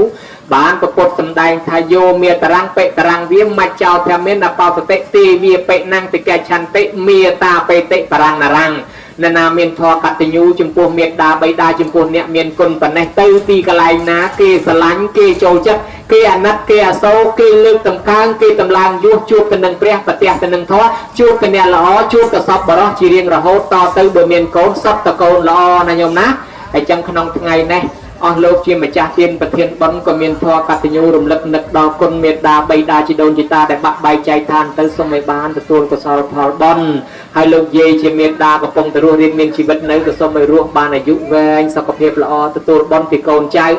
បានប្រពុតសម្ដែងថាយោមេតរាំងបិតរាំងវាមច្ចោធមេនបោសតិទីវាបិណੰតិកឆន្តិមេតាបេតិបរាំងនរាំងអ្នកណាមានធម៌កតញ្ញូចំពោះមេត្តាបិតាចំពោះអ្នកមានគុណប៉ុណ្ណេះទៅទីកន្លែងណាគេស្រឡាញ់គេចូលចិត្តគេអាណិតគេអាសូរគេលើកតម្កើងគេតម្លើងយោជួបទៅនឹងព្រះប្រទះទៅនឹងធម៌ជួបទៅអ្នកល្អជួបទៅសពបរោះជារៀងរហូតតទៅបើមានកូនសពតកូនល្អណាញោមណាហើយចឹងក្នុងថ្ងៃនេះអស់លោកជាម្ចាស់ទានប្រធានបុណ្យក៏មានធម៌កតញ្ញូរំលឹកនឹកដល់គុណមេត្តាបិតាជីដូនជីតាដែលបាក់បែកចែកឋានទៅសូមឲ្យបានទទួលកុសលផលបុណ្យ ហើយលោកយាយជាមេដាកំពុងតែរស់រានមានជីវិតនៅក៏សូមឲ្យរស់បានអាយុវែងសុខភាពល្អទទួលបុណ្យពីកូនចៅឯ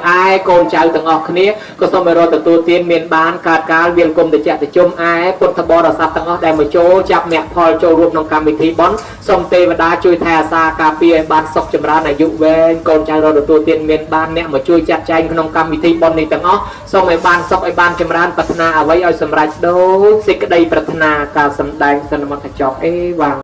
កូនចៅទាំងអស់គ្នាក៏សូមឲ្យរកទទួលទានមានបានកើតកាលវាលគុំតិចតិជុំឯពុទ្ធបរិស័ទទាំងអស់ដែលមកចូលចាប់មគ្គផលចូលរួមក្នុងកម្មវិធីបុណ្យសូមទេវតាជួយថែអាសាការពារឲ្យបានសុខចម្រើនអាយុវែងកូនចៅរកទទួលទានមានបានអ្នកមកជួយចាត់ចែងក្នុងកម្មវិធីបុណ្យនេះទាំងអស់សូមឲ្យបានសុខឲ្យបានចម្រើនប្រាថ្នាអ្វីឲ្យសម្រេចដូចសេចក្តីប្រាថ្នាការសម្ដែងសន្មតចប់អេវ៉ាំង។